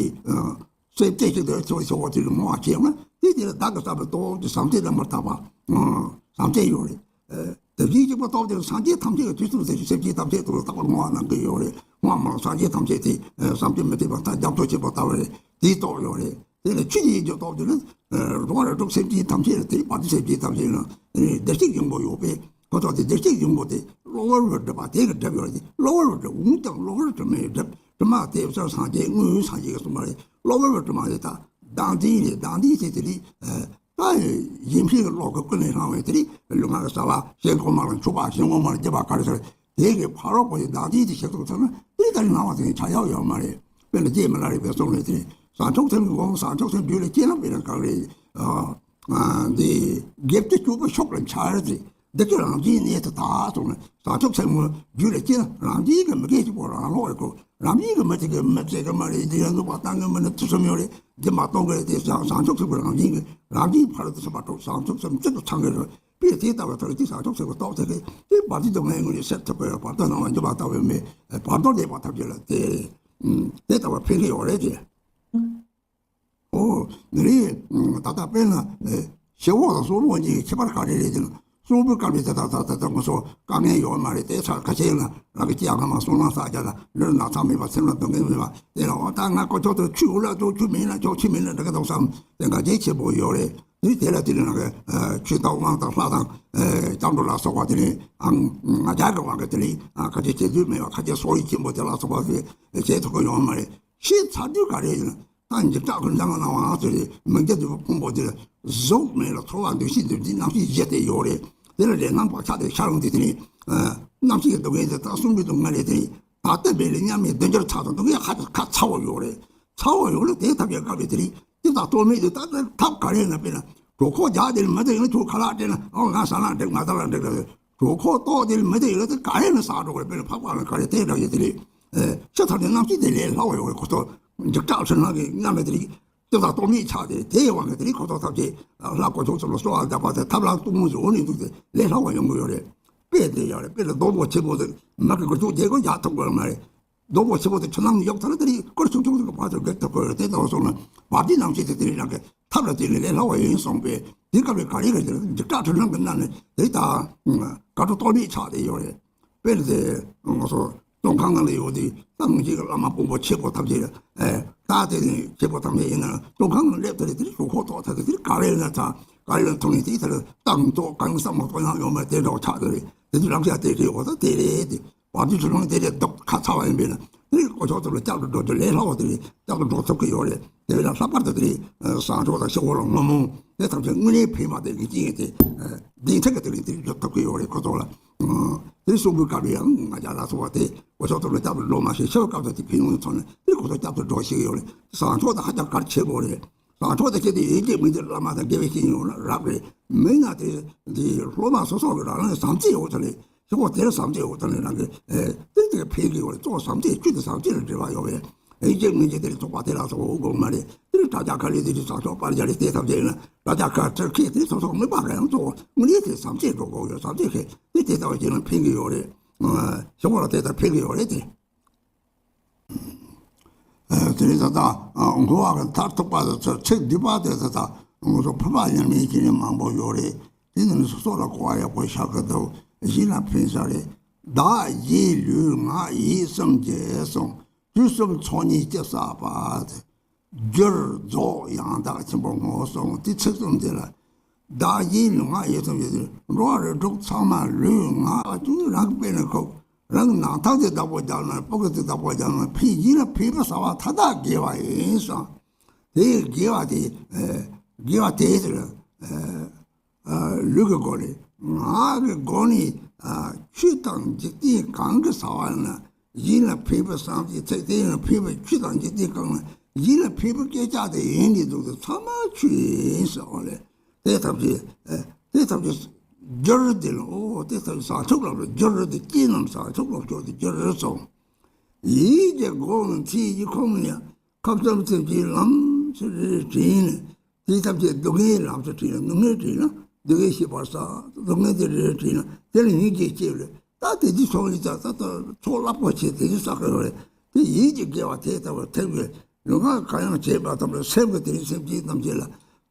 སེམས་བསྐྱེད་ཅིག་ཏུ་ཆེ་བ་ཆེ་བ་དེ་ལ་བསྔོ་བ་བྱས་ན་དེ་དེ་ལ་བདག་གི་བསམ་པའི་སྟོབས་ཀྱིས་བསམ་གཏན་ལ་མར་བཏགས་པ། བསམ་གཏན་ཡོད་རེད། དེ་བཞིན་གཤེགས་པ་སྟོབས་ཀྱིས་སངས་རྒྱས་ཐམས་ཅད་ཀྱི་དུས་གསུམ་ཟེར་ཞིང་སེམས་ཅན་ཐམས་ཅད་དུ་བདག་ལ་བསྔོ་བ་གནང་གི་ཡོད་རེད། བསྔོ་བ་མ་ལ་སངས་རྒྱས་ཐམས་ཅད་དེ་བསམ་གཏན་མི་ཐེག་པ་དང་རྒྱ་མཚོ་ཆེན་པོ་ལྟ་བུ་རེད། དེའི་སྟོབས་ཡོད་རེད། དེ་ལ་ཆོས་ཉིད་ཀྱི་སྟོབས་དེ་ནི་རང་རང་གྲོགས་སེམས་ཅན་ཐམས་ཅད་ལ་དེ་བར་དུ་སེམས་ཅན་ཐམས་ཅད་ལ་བདེ་གཤེགས་སྙིང་པོ་ཡོད་པས། ཁོ་ཚོ་དེ་བདེ་གཤེགས་སྙིང་པོ་དེ་གློ་བུར་བའི་སྒྲིབ་པ་དེ་གིས་བསྒྲིབས་ཡོད་རེད། གློ་བུར་བའི་སྒྲིབ་འོང་ཀྱང་གློ་བུར་དྲི་མའི་སྒྲིབ། དྲི་མ་དེ་བསལ། སངས་རྒྱས་དངོས་ཡོད་སངས་རྒྱས་ཀྱིས་གསུངས་པ་རེད། གློ་བུར་བའི་དྲི་མ་དེ་དག་མདངས་ལྡན་རེད། མདངས་ལྡན་དེ་དེ་རེད། ད་ཡིན་ཕྱིར་གློ་གི་ཀུན་ནས་བསླངས་པའི་དེ་རེད། ལུས་ངག་གི་རྩ་བ་གཞན་གོང་མ་ལ་འཁྱུད་པ་གཞན་གོང་མ་ལ་འགྱུར་བ་ག་རེ་ཟེར། དེ་གི་ཕ་རོལ་པོ་ཡི་མདངས་ལྡན་དེ་ཞིག་ཐུབ་ཚར་ན་དེ་ལྟར་སྣང་བ་དེ་ཆ་ཡག་ཡོད་མ་རེད། དཔེར་ན་རྗེ་མི་ལ་རས་པའི་གསུང་ལས་དེ་རེད། བྱང་ཆུབ་སེམས་ཀྱི་སྒོ་མོ་བྱང་ཆུབ་སེམས་རྒྱུད་ལ་སྐྱེས་ན་དཔེར་ན་གང་རེད། འདི་དགེ་བཅུ་སྤྱོད་པ་ཕྱོགས་ལ་འཆར་ཏེ། འདི་ཚོ་རང་བཞིན་གནས་སུ་དག་གསུངས་ནས། བྱང་ཆུབ་སེམས་ཀྱི་རྒྱུད་ལ་སྐྱེས་ན་རང་བཞིན་གྱི་མི་དགེ་བཅུ་པོ་རང་ལོག་རེད་ཁོ། རང་བཞིན་གྱི་མི་དགེ་གི་མི་བྱེད་ཀྱི་མ་རེད། འདི་ཡང་ནུས་པ་བཏང་གི་མི་ནི་དུས་གསུམ་ཡོད་རེད། འདི་མ་གཏོང་གི་རེད། དེ་བྱང་བྱང་ཆུབ་སེམས་ཀྱི་རང་བཞིན་གྱི་རང་བཞིན་ཕ་རོལ་ཏུ་ཕྱིན་པ་དྲུག་བྱང་ཆུབ་སེམས་གཅིག་ཏུ་ཚང་གི་རེད། དཔེ་དེ་ལྟ་བུ་ཐོག་ལ་དེ་བྱང་ཆུབ་སེམས་ཀྱི་སྟོབས་དེ་གིས་དེ་བར་དོ་སྡུག་བསྔལ་དངོས་ནས་སེལ་ཐུབ་ཀྱི་ཡོད། བར་དོ་སྣང་བ་འགྱུར་བ་ལྟ་བུའི་མེད། བར་དོ་གནས་པ་ཐམས་ཅད་ལ་དེ་དེ་ལྟ་བུ་ཕན་གྱི་ཡོད་རེད་ཅེས། ཨོ། འདི་རེད། ད་ལྟ་དཔེར་ན་ཨེ་ཤེས་འོག་དང་གསུང་འོག་གཉིས་ཀྱི་ཁྱད་པར་ག་རེ་རེད་ཟེར་ན། གསུང་པོའི་སྐབས་ལ་དེ་ད་ད་ད་ད་ང་ཚོ་དཀའ་ངལ་ཡོད་མ་རེད། དེ་ཚར་ཁ་ཤས་ལ་རང་གི་སྐྱེ་ཡག་མ་གསུང་ལ་ས་རྒྱ་ལ་ལུས་ན་ཚ་མེད་པ་སེམས་ལ་སྡུག་བསྔལ་མེད་པ་དེ་ལ་འོ་ད་ང་ཀོ་ཆོག་ཏུ་ཆུ་འུ་ལ་ཏུ་ཆུ་མིན་ན་ཆོག་ཆུ་མིན་ན་འགྲིག་གི་འདུག་བསམ་དེ་འགའ་རྒྱས་ཆེན་པོ་ཡོད་རེད། དེ་དེ་ལ་དེ་ལ་ང་གི་ཆོས་དང་དབང་དང་ལྷ་དང་སྐྱབས་འགྲོ་ལ་སོགས་པ་དེ་ལས་ང་རྒྱལ་གྱི་དབང་གིས་དེ་ལས་ཁ་ཆེ་ཆེ་དུས་མེད་པ་ཁ་ཆེ་སོགས་ཡིད་ཆེན་པོ་དེ་ལ་སོགས་པ་དེ་བྱེད་ཐུབ་ཀྱི་ཡོད་མ་རེད། ཤེས་ཚར་དུས་ག་རེ་ཡིན་ན། ད་འཇིགས་སྐྲག་གི་འཛམ་གླིང་ནང་ང་ཚོ་རེད། མི་རྒྱ་དུ་ཕུང་པོ་དེ་ལ་གཟུགས་མེད་ལ་ཚོར་བ་འདུ་ཤེས་འདུ་འདི་རྣམ་ཤེས་བཞི་དེ་ཡོད་རེད། དེ་ལ་ལས་སྣང་བག་ཆགས་དེ་ཤར་ཡོང་དུས་དེ་ནི་རྣམ་ཤེས་ཀྱི་སྡུག་བསྔལ་དེ་དང་གསུང་གི་སྡུག་བསྔལ་རེད། དེ་ནི་ད་ལྟ་བས་ལས་མཉམ་མེད་བདུན་ཅུར་ཚ་དང་སྡུག་བསྔལ་ཧ་ཅང་ཁ་ཚ་བོ་ཡོད་རེད། ཚ་བོ་ཡོད་ལ་དེ་ཐབས་ཀྱི་སྐབས་ལས་དེ་ནི་དེ་དག་རྟོག་མེད་དུ་ད་ལྟ་ཐབས་ག་རེ་ན་དཔེར་ན་གྲོད་ཁོག་རྒྱགས་དེ་ལ་མི་དེ་ཡིན་ན་ཁྱོད་ཁ་ལག་སྤྲད་ན་ཨོ་ང་ཟ་ལག་འགྲིག་ང་ད་ལག་འགྲིག་ལ། གྲོད་ཁོག་ལྟོགས་དེ་ལ་མི་དེ་ཡོད་དེ་ག་རེ་ནས་ཟ་འགྲོ་གི་རེད། དཔེར་ན་ཕག་པ་ལ་ག་རེ་དེ་འདྲ་ཡོད་དེ་རེད། ཨེ་ཕྱི་ཐག་ནས་རྣམ་ཤེས་དེ་ལས་སླ་བ་ཡོད་རེད། ཁོ་ཚོ་འཇིགས་སྐྲག་ཕྱིར་སྣང་གི་རྣམ་པ་དེ་རིགས་དེ་དག་རྟོག་མེད་ཆགས་ཏེ་དེའི་དབང་གིས་དེ་རིགས་ཁོ་ཚོ་ཐམས་ཅད་ལྷ་དཀོན་མཆོག་ཚོ་ལ་གསོལ་བ་བཏབ་པ་དེ་ཐབས་ལམ་སྟོང་ཉིད་འོག་ནས་འདུག་སྟེ་ལས་སླ་བ་ཡོང་གི་ཡོད་རེད། དཔེ་དེ་ཡོད་རེད། དཔེ་ལ་སྡོང་པོ་ཆེན་པོ་དེ་མ་གི་དགུ་ཅུ་བརྒྱད་དགུ་ཡག་ཐུབ་དགོས་མ་རེད། སྡོང་པོ་ཆེན་པོ་དེ་ཆུ་ནང་གཡུག་ཐལ་དེ་རིགས་སྐོར་ཆུང་ཆུང་ཞིག་གི་བར་དུ་བརྒལ་ཐུབ་དགོས་རེད། དེ་ལྟ་བུ་སོང་ན་བར་དོའི་རྣམ་ཤེས་དེ་དེ་རིགས་རང་གི་ཐབས་ལ་བརྟེན་ནས་ལས་སླ་བ་ཡིན་གསུངས་པས། དེ་སྐབས་ལ་ག་རེ་ག་རེ་འཇིགས་སྐྲག་ཁྲིམས་ལམ་གྱི་ནང་ནས་དེ་ལྟར་དགའ་སྤྲོ་རྟོག་མེད་ཆགས་བསྡད་ཡོད་རེད། དཔེར་ན་དེ་ང་ཚོ་བཙོན་ཁང་ནང་ལ་ཡོད་དུས་ད་ངེད་ཀྱི་བླ་མ་དཔོན་པོ་ཆེན་པོ་ཐམས་ཅད་ཨེ་ད་དེ་ནས་ཆེན་པོ་ཐམས་ཅད་ཡིན་ན་བཙོན་ཁང་ནང་སླེབས་དེ་རེད། དེ་རིགས་གྲོད་ཁོག་ལྟོགས་ཐལ་དེ་རིགས་ག་རེ་ཡིན་ན་ད་ག་རེ་ལ་ཐུག་ནས་དེ་ལྟར་ལྟ་མི་ཐུབ་གང་བསམ་མ་ཐུབ་ཡང་ཡོད་མ་རེད། དེ་འདྲ་བོ་ཆགས་བསྡད་རེད། དེ་དུས་རང་ཤ་དེ་རེད། འོ་ད་དེ་རེད་དེ། བར་དོའི་ཁྲིམས་ལམ་དེ་ལས་ལྡོག་ཁ་ཚ་བ་ཡིན་པས་ན་དེ་ནི་དཀོན་མཆོག་ཚོ་ལ་སྐྱབས་སུ་འགྲོ་རྒྱུ་ལས་སླ་བོ་དེ་ལས་སྐྱབས་སུ་འགྲོ་ཐུབ་ཀྱི་ཡོད་རེད། དེ་བས་ན་ལྷག་པར་དུ་དེ་ནི་བཟང་ཕྱོགས་དང་ཤོག་གུ་ལ་སྔོན་མོ་དེ་ཐམས་ཅད་དངོས་གནས་ཕན་པ་དེ་གི་རྐྱེན་དེ་བདེན་ཚིག་གི་དེ་ནི་དེ་འགྲོ་ཐུབ་ཀྱི་ཡོད་རེད། ཁོ་ཚོ་ལ་དེ་གསུང་པའི་སྐབས་ལ་ཡང་ང་རྒྱལ་ལ་སོགས་པ་དེ་དཀོན་མཆོག་ཚོ་ལ་སྐྱབས་སུ་འགྲོ་མ་ཤེས་ཤེས་པའི་སྐབས་དུ་དེ་ཕན་ཡོན་ཚོགས་ནས་དེ་ཁོ་ཚོ་སྐྱབས་སུ་འགྲོ་ཤེས་ཀྱི་ཡོད་རེད། བཟང་ཕྱོགས་དེ་ཧ་ཅང་གལ་ཆེ་བོ་རེད། བཟང་ཕྱོགས་དེ་ཁྱེད་དེ་ཡིན་གཅིག་མིན་གཅིག་བླ་མ་དང་དགེ་བའི་བཤེས་གཉེན་ཡོང་ན་རབ་རེད། མིན་ན་དེ་དེ་སློབ་མ་སོ་སོ་གི་རང་རང་བསམ་ཚུལ་ཡོད་ཚ་ལེ། ཤོག་དེར་བསམ་ཚུལ་ཡོད་ཚ་ལེ་རང་གི་ཨེ་དེ་དེ་ཕན་གི་ཡོད་རེད། གཙོ་བོ་བསམ་ཚུལ་རྒྱུད་དེ་བསམ་ཚུལ་ལ་འབྲེལ་བ་ཡོད་པས། ཨེ་ཅེ་ངེད་ཀྱི་དེར་ཚོགས་པ་དེ་ལ་སོགས་དགོས་མ་རེད། དེར་དྲ་རྒྱ་ཁ་ལས་དེ་དེ་ས་ཕྱོགས་པར་རྒྱ་རེད། དེ་ཐམས་ཅད་ཡིན་ན་དྲ་རྒྱ་ཁ་ཁྲིར་ཁེ་དེ་སོ་སོ་མི་པ་ག་ཡང་གཙོ་བོ་ངེད་ཀྱི་དེ་བསམ་ཚུལ་འགྲོ་དགོས་ཡོད། བསམ་ཚུལ་ཁེ་དེ་དེ་ལྟ་བ་ཅིག་ལ་ཕན་གི་ཡོད་རེད། ཤོག་ལ་དེ་ལྟར་ཕན་གི་ཡོད་རེད་དེ། དེ་ནས་ད་ལྟ་འགོ་བ་གི་མཐར་ཐུག་པ་དེ་ཚོ་ཚིག་འདི་པ་དེ་ད་ལྟ་ང་ཚོ་ཕུར་པ་ཉམས་ལེན་བྱེད་མཁན་མང་པོ་ཡོད་རེད། དེ་ནི་སོ་སོ་ལ་གོ་བ་ཡག་པོ་ཤར་གི་འདུག་གཞན་ལ་ཕན་ས་རེད། བདག་གཞན་ལུས་ངག་ཡིད་གསུམ་གྱི་གསུང་། དུས་གསུམ་ཚོགས་གཉིས་ཅི་བསགས་པ། འགྱུར་རྫོགས་ཡང་དག་ཆེན་པོ་ངོ་བོ་གསུམ། དེ་ཚིག་གསུམ་དེ་ལ་བདག་གཞན་ལུས་ངག་ཡིད་གསུམ་གྱི་འགྲོ་བ་རིགས་དྲུག་ཚང་མ་ལུས་ངག་ཅུང་རང་གི་དཔེ་ནས་ཁོ་རང་གི་ནང་ཐག་དེ་བདག་པོ་རྒྱག་ན་ཕོ་གི་དེ་བདག་པོ་རྒྱག་ན་ཕན་ཡིན་ལ་ཕན་པ་ཟ་བ་མཐའ་དག་དགེ་བ་ཡིན་གསུངས། དེ་དགེ་བ་དེ་ཨ་དགེ་བ་དེ་དེ་ལ་ཨ་ལུས་ཀྱི་སྒོ་ནས་ངག་གི་སྒོ་ནས་ཨ་ཆོས་དང་འཇིག་རྟེན་གང་གི་ཟ་བ་ཡིན་ན་ཡིན་ལ་ཕན་པ་བསམ་གྱི་ཚེ་དེ་ཡིན་ལ་ཕན་པ་ཆོས་དང་འཇིག་རྟེན་གང་ལ་ཡིན་ལ་ཕན་པ་སྐད་ཆ་དེ་ཡིན་ནི་འདུག་དེ་ཚང་མ་ཆོས་ཡིན་ཟེར་བ་ལས། དེ་ཐམས་ཅད་ཨ་དེ་ཐམས་ཅད་སྦྱོར་དེ་ལ་ཨོ་དེ་ཐམས་ཅད་བྱང་ཆུབ་ལམ་ལ་སྦྱོར་དེ་རྐྱེན་རྣམས་བྱང་ཆུབ་ལ་སྦྱོར་དེ་སྦྱོར་རེད་སོང་། ཡིད་ཀྱི་སྒོ་ནས་ཚིག་གི་ཁོང་ཡང་ཁམས་གསུམ་ཚེ་འདིའི་ལམ་ཚུལ་རེ་དྲིས་ནས། དེ་ཐམས་ཅད་སྡུག་བསྔལ་ལམ་དུ་དྲིས་ལ་སྡུག་བསྔལ་དྲིས་ན་སྡུག་བསྔལ་ཤེས་པར་བྱ། སྡུག་བསྔལ་དེ་རེ་དྲིས་ན་དེ་ལ་སྙིང་རྗེ་སྐྱེ་བ་རེད། ད་དེ་དུས་ཚོགས་ཡིན་ཙང་ད་ལྟ་ཚོགས་རླབས་པོ་ཆེ་དེ་དུས་བསགས་ཀྱི་ཡོད་རེད། དེ་ཡིད་ཀྱི་དགེ་བ་དེ་ལྟ་བུར་ཐེབས་ཀྱི་ལུས་ངག་གང་ཡང་བྱེད་པ་ཐམས་ཅད་སེམས་ཀྱི་དེ་རིང་སེམས་ཅན་ཐམས་ཅད་ལ་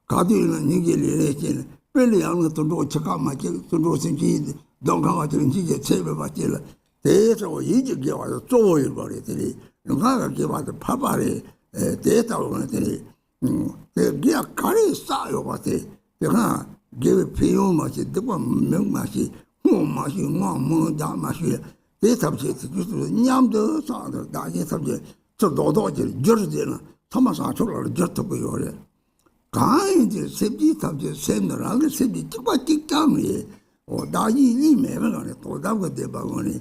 ག་དུས་ཡིན་ན་སྙིང་རྗེ་ལས་རེ་སྐྱེས་ནས་དཔེ་ལ་ཡང་ན་དུད་འགྲོ་འཆི་ཁ་མ་སྐྱེས་དུད་འགྲོ་སེམས་ཅན་གདོན་ཁ་བ་དེ་ལ་འཇིགས་བྱེད་ཚད་མེད་པ་སྐྱེས་ལ་དེ་ལྟ་བུ་ཡིད་ཀྱི་དགེ་བ་དེ་གཙོ་བོ་ཡིན་པ་རེད། དེ་རེད་ལུས་ངག་གི་དགེ་བ་དེ་འཕར་པ་རེད། དེ་ལྟ་བུ་དེ་རེད། དེ་དགེ་བ་ག་རེ་བསགས་ཡོད་པ་དེ། དེ་སྔ་དགེ་བའི་ཕན་ཡོན་མ་ཤེས། སྡིག་པ་མི་མ་ཤེས། སྔོན་མ་ཤེས། སྔོན་མ་རྒྱག་མ་ཤེས། དེ་ཐམས་ཅད་དེ་དུས་སུ་མཉམ་དུ་བསགས་ནས་བདག་གཞན་ཐམས་ཅད་ཚུར་རྡོག་རྡོག་གིས་བསྒྱུར་བྱས་ན་ཐ་མ་བྱང་ཆུབ་ལ་བསྒྱུར་ཐུབ་ཀྱི་ཡོད་རེད། གང་ཡིན་དེ་སེམས་ཅན་ཐམས་ཅད་སེམས་ནི་རང་གི་སེམས་ཀྱི་གཅིག་པ་གཅིག་རྐྱང་རེད། འོ་བདག་གཞན་གཉིས་མེད་པའི་ངང་ནས་དོན་དམ་གྱི་བདེན་པ་ངོ་ནས།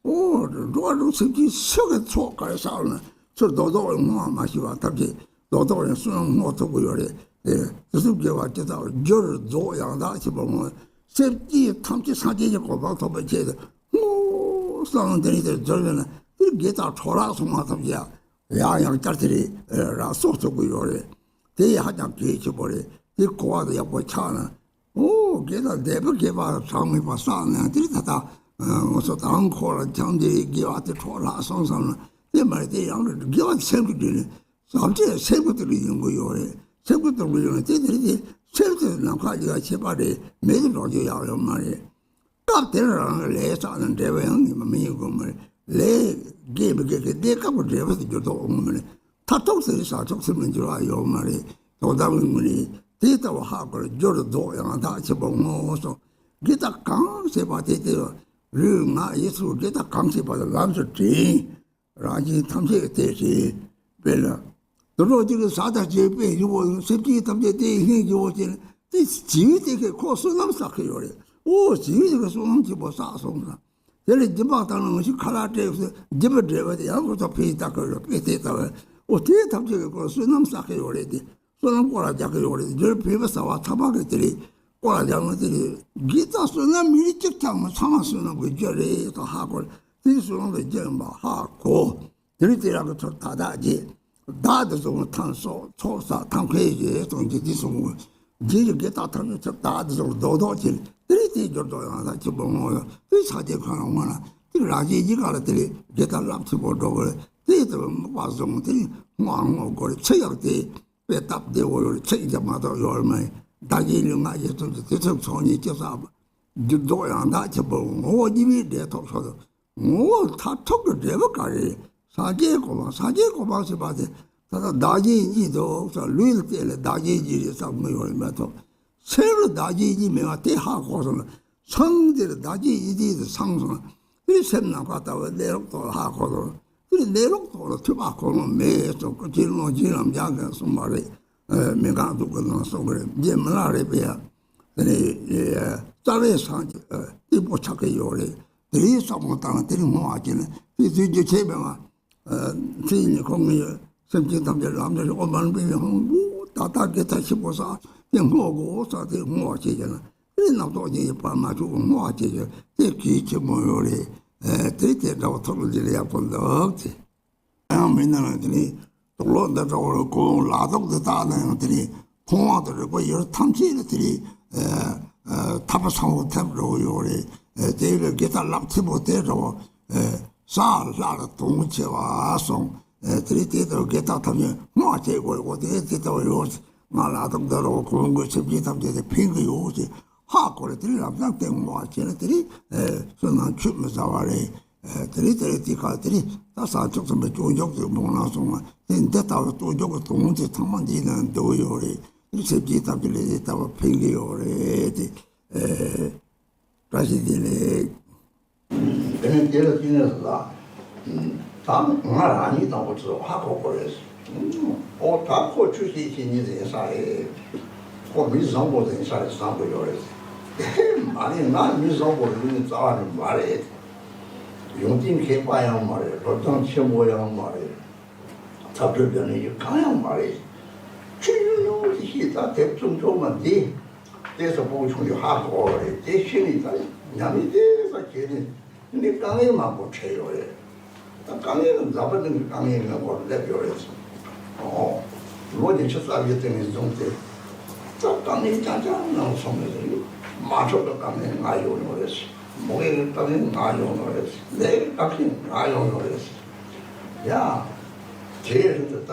ཨོ། འགྲོ་བ་རིགས་སེམས་ཅན་སུ་གི་ཚོགས་ག་རེ་བསགས་ན་ཚུར་རྡོག་རྡོག་ཡང་བསྔོ་བ་མ་ཤེས་པ་ཐམས་ཅད་རྡོག་རྡོག་ཡང་བསྔོ་ཐུབ་ཀྱི་ཡོད་རེད། དེ་དུས་གསུམ་དགེ་བ་ཇི་ལྟ་བར་འགྱུར་རྫོགས་ཡང་དག་ཆེན་པོ་ངོ་། སེམས་ཅན་ཐམས་ཅད་སངས་རྒྱས་ཀྱི་གོ་འཕང་ཐོབ་པའི་ཆེད་དུ་བསྔོ་བསམ་དེ་རིང་དེར་འཛོལ་བས་ན་དེ་དགེ་དང་ཕྱོགས་རག་སོང་བ་ཐམས་ཅད་ཡང་ཡང་བསྐྱར་དེ་རེད་རག་གསོག་ཐུབ་ཀྱི་ཡོད་རེད། དེ་ཧ་ཅང་གལ་ཆེན་པོ་རེད། དེ་གོ་བ་དེ་ཡག་པོ་ཆགས་ན། ཨོ་དགེ་དང་འདས་པའི་དགེ་བ་གྲངས་མེད་པ་བསགས་ནས་དེ་ད་ལྟ་ང་ཚོ་དང་འཁོར་ལ་འཁྱམས་དེ་དགེ་བ་དེ་འཕྲོ་བརླག་སོང་བསམ་ན་དེ་མ་རེད། དེ་ཡང་དགེ་བ་སེམས་ཀྱི་དྲིན་ནས་བསམ་བྱས་སེམས་ཀྱི་དྲིན་ཡོང་གི་ཡོད་རེད། སེམས་ཀྱི་དྲིན་ཡོང་ནས་དེ་དེ་རེད། དེ་སེམས་དེ་ནམ་མཁའ་ལས་ཁྱད་པར་རེད། མེད་དུ་འགྲོ་རྒྱུ་ཡག་ཡོད་མ་རེད། སྐབས་དེར་རང་ལས་བསགས་ན་འབྲས་བུ་ཡང་ངེས་པ་མི་ཡིན་དགོས་མ་རེད། ལས་དགེ་མི་དགེ་གི་གནས་སྐབས་ཀྱི་འབྲས་བུ་དེ་འགྱུར་ལྡོག་འོང་མ་རེད། མཐར་ཐུག་ཟེར་བྱང་ཆུབ་སེམས་ལ་འགྱུར་བ་ཡོད་མ་རེད། དོན་དམ་གྱི་ངོས་ནས་དེ་ལྟ་བུ་ཧ་གོ་ལ་འགྱུར་ལྡོག་ཡང་དག་ཆེན་པོ་ངོ་སོ། དགེ་དང་གང་ཟེར་བ་དེ་དེ་ལུས་ངག་ཡིད་གསུམ་དགེ་དང་གང་ཟེར་བ་ལ་ལམ་དུ་དྲན། རང་བཞིན་ཐམས་ཅད་ཀྱི་དེ་བཞིན་དཔེ་ལ། དུད་འགྲོ་གཅིག་གིས་བཟའ་དང་བཅས་པས་ཡིན་པ་སེམས་ཅན་ཐམས་ཅད་དེ་ཡིན་གྱི་འོ་ཅེ་ན་དེ་བྱིའུ་དེ་གིས་ཁོ་བསོད་ནམས་བསགས་ཀྱི་ཡོད་རེད། ཨོ་བྱིའུ་དེ་གིས་བསོད་ནམས་ཆེན་པོ་བསགས་སོང་ན། དེ་ལས་སྦྱིན་པ་བཏང་ན་ང་ཞིག་ཁ་ལག་སྤྲད་ཟེར་སྦྱིན་པ་འབྲས་བུ་དེ་ཡང་ཁོ་ཚོ་ཕན་ཡིན་ལྟ་གི་རེད། དཔེ་དེ་ལྟ་བས་ཨོ་དེ་ཐམས་ཅད་ཀྱིས་ཁོ་བསོད་ནམས་བསགས་ཀྱི་ཡོད་རེད་དེ། བསོད་ནམས་བསྐོར་ལ་རྒྱག་གི་ཡོད་རེད། རྒྱུར་ཕན་པ་ཟ་བ་ཚང་མ་གི་དེ་རེད། བསྐོར་ལ་རྒྱག་ན་དེ་རེད། དགེ་རྩ་བསོད་ནམས་མི་རིགས་གཅིག་ཀྱང་མི་ཚང་མ་བསོད་ནམས་ཀྱི་རྒྱུ་རེད་དོ་ཧ་གོ་རེད། དེ་བསོད་ནམས་ཀྱི་རྒྱུ་ཡིན་པ་ཧ་གོ། དེ་རིང་དེ་རང་གི་ཚུར་ད་ལྟ་རྗེས་བདག་དེ་ཚོ་ཐམས་སོགས་ཚོགས་བསགས་ཐམས་མཁས་ཞེས་གསུངས་ཀྱི་དེ་གསུངས། རྗེས་ཀྱི་དགེ་རྩ་ཐམས་ཅད་ཚུར་བདག་དེ་ཚོར་རྡོག་རྡོག་བྱས་ནས་དེ་རིང་དེ་འགྱུར་ལྡོག་ཡང་དག་ཆེན་པོ་ངོ་ཡོད་དེ་ས་ཆའི་ཁོང་ལ་ངོ་ན་དེ་རང་བཞིན་གྱི་ག་ལ་དེ་རིང་དགེ་རྩ་རླབས་ཆེན་པོ་འགྲོ་དགོས་རེད། དེ་ལྟ་བུ་སྨུག་པ་བཟུང་དེ་རིང་སྔོ་སྔོ་དགོས་རེད། ཚེ་ཡང་དེ། དཔེ་སྟབས་བདེ་བོ་ཡོད་རེད། ཚིག་ཀྱང་མ་གཏོགས་ཡོད་མ་ཡིན། བདག་གི་ལུས་ངག་ཡིད་གསུམ་གྱི་དེ་ཚོའི་ཚོགས་གཉིས་ཀྱི་ས་འགྱུར་ལྡོག་ཡང་དག་ཆེན་པོ་ངོ་བོ་གཉིས་པའི་འབྲས་ཐོབ་སོགས་ངོ་བོ་མཐར་ཐུག་གི་འབྲས་བུ་ག་རེ་རེད། སངས་རྒྱས་གོ་འཕང་། སངས་རྒྱས་གོ་འཕང་ཟེར་བ་དེ་ད་ལྟ་བདག་གཞན་གཉིས་འདུག་ས་ལུས་ལ་བརྟེན་ནས་བདག་གཞན་གཉིས་རེད་བསམ་གྱི་ཡོད་རེད་མ་གཏོགས་སེམས་ལ་བདག་གཞན་གཉིས་མེད་པ་དེ་ཧ་གོ་སོང་ན། སངས་དེར་བདག་གི་ཡིད་བདེ་དུ་སངས་སོང་། དེར་སེམས་ནམ་མཁའ་ལྟ་བུའི་གནས་ལུགས་ཐོག་ལ་ཧ་གོ་སོང་། དེར་གནས་ལུགས་ཐོག་ལ་ཐོས་པ་ཁོ་ན་མེད་སོང་། ཀུན་མཁྱེན་ཀློང་ཆེན་རབ་འབྱམས་ཀྱིས་གསུངས་པ་རེད། མི་འགག་གདུགས་ཀྱི་ནང་གསུངས་པ་རེད། རྗེ་མི་ལ་རས་པས་ཡང་དེ་ནས་རྩ་བའི་སངས་རྒྱས་སྟེགས་བུ་ཆགས་ཀྱི་ཡོད་རེད། དེ་རིང་བསམ་བློ་བཏང་ན་དེ་རིང་སྔོན་མ་བྱས་ན་དེ་དུས་རྒྱུ་ཆད་པའི་ང་། ཚེ་ཡི་ཉེ་འཁོར་ངེས་ཡོད་སེམས་ཅན་ཐམས་ཅད་ལམ་འདི་རེད། ཨོཾ་མ་ཎི་པདྨེ་ཧཱུྃ། ད་ལྟ་དགེ་རྩ་ཆེན་པོ་ས་དེ་བསྔོ་དགོས་ས་དེ་བསྔོ་བ་བྱེད་ཀྱི་ན། དེ་རྣམ་རྟོག་གཉིས་ཀྱི་བར་མ་ཆོད་པར་བསྔོ་བ་བྱེད་ཀྱི་དེ་གལ་ཆེན་པོ་ཡོད་རེད། ཨེ་དེ་དེ་འདྲ་བ་ཐོབ་ལ་འདི་ལ་ཡག་པོ་འདུག་ཅེས། ཡང་མིན་ན་ལ་དེ་ནི་དུག་ལོག་འདི་འདྲ་བར་ཀོ་ལ་དོག་འདི་དག་ན་ཡང་དེ་ནི་མཐོང་བ་དང་རེག་པ་ཡུལ་ཐམས་ཅད་ལ་དེ་ནི་ཨེ་ཨེ་ཐར་པ་ཚང་བ་ཐེབས་འགྲོ་གི་ཡོད་རེད། ཨེ་དེ་ལ་དགེ་རྩ་རླབས་ཆེན་པོ་དེ་འདྲ་བ་ཨེ་ས་ལྷ་ལ་དོང་ཆེ་བ་སོང་། ཨེ་དེ་ནི་དེ་ལྟར་དགེ་རྩ་ཐམས་ཅད་བསྔོ་བ་བྱེད་དགོས་གོ། དེ་དེ་ལྟ་བ་ཡོད། ང་ལ་དོག་འདི་རོ་ཁོང་གི་སེམས་ཅན་ཐམས་ཅད་དེ་ཕན་གི་ཡོད་ཅེས་ཧ་གོ་རེ། དེ་ནི་ལམ་སང་དེ་བསྔོ་བ་བྱས་ན་དེ་ནི་ཨེ་བསོད་ནམས་ཆུད་མི་ཟ་བ་རེད། ཨེ་དེ་ནི་དེ་ནི་དེ་ཁ་དེ་ནི་ད་ས་ཕྱོགས་ཙམ་པའི་སྟོབས་འཇོག་གི་མོང་ན་སོང་བ་དེ་འདི་ལྟ་བུ་སྟོབས་འཇོག་གི་དོང་དེ་ཚང་མ་འདི་ན་འདུག་ཡོད་རེད། དེ་ནི་སེམས་ཅན་ཐམས་ཅད་ལ་དེ་ལྟ་བུ་ཕན་གི་ཡོད་རེད་དེ། ཨེ་བཀྲ་ཤིས་བདེ་ལེགས། དེ་ནས་དེ་ལ་བསྟུན་ནས་ལ། ད་ང་རང་ཉིད་དང་པོ་ཚོ་ཧ་གོ་གོ་རེད། ཨོ་ད་ཁོ་ཆུ་ཤེས་ཤེས་ཉིད་ཡིན་ས་རེད། ཁོ་མི་བཟང་པོ་ཡིན་ས་རེད་བསམ་གི་ཡོད་རེད། དེ་མ་རེད། ང་མི་བཟང་པོ་ཡིན་ནི་རྩ་བ་ནས་མ་རེད། ཡོན་ཏན་མཁས་པ་ཡང་མ་རེད། སློབ་སྦྱོང་ཆེན་པོ་ཡང་མ་རེད། ཐབས་གྲོལ་བྱ་ནི་ཡི་གང་ཡང་མ་རེད། ཆུ་ཡུར་ཡུར་དེ་ཤེས་ད་དེབ་བཙུམ་ཆོག་མ་འདི། ལྟས་ས་སྤོ་བོ་ཆུང་ཡོད་ཧ་གོ་བ་རེད། དེ་ཤེས་ནས་ད་ཉམས་ལེན་ལྟས་ས་བྱས་ནས་འདི་དཀའ་ངལ་མང་པོ་འཕྲད་ཡོད་རེད། ད་དཀའ་ངལ་ལ་འཛམ་བུ་གླིང་གི་དཀའ་ངལ་ངའི་སྐོར་སླེབས་ཡོད་རེད། ཨོ། ལོ་ཉི་ཤུ་རྩ་བཞི་དེ་ནས་བཟུང་སྟེ། ད་དཀའ་ངལ་རྐྱང་རྐྱང་ནང་སོང་ནས་རེད། མ་འཁྲུག་པའི་དཀའ་ངལ་ང་ཡོང་ཡོད་རེད། མོ་གའི་དཀའ་ངལ་ང་ཡོང་ཡོད་རེད། ལས་ཀྱི་དཀའ་ངལ་ང་ཡོང་ཡོད་རེད། ཡ། དེའི་རིང་དུ་ད།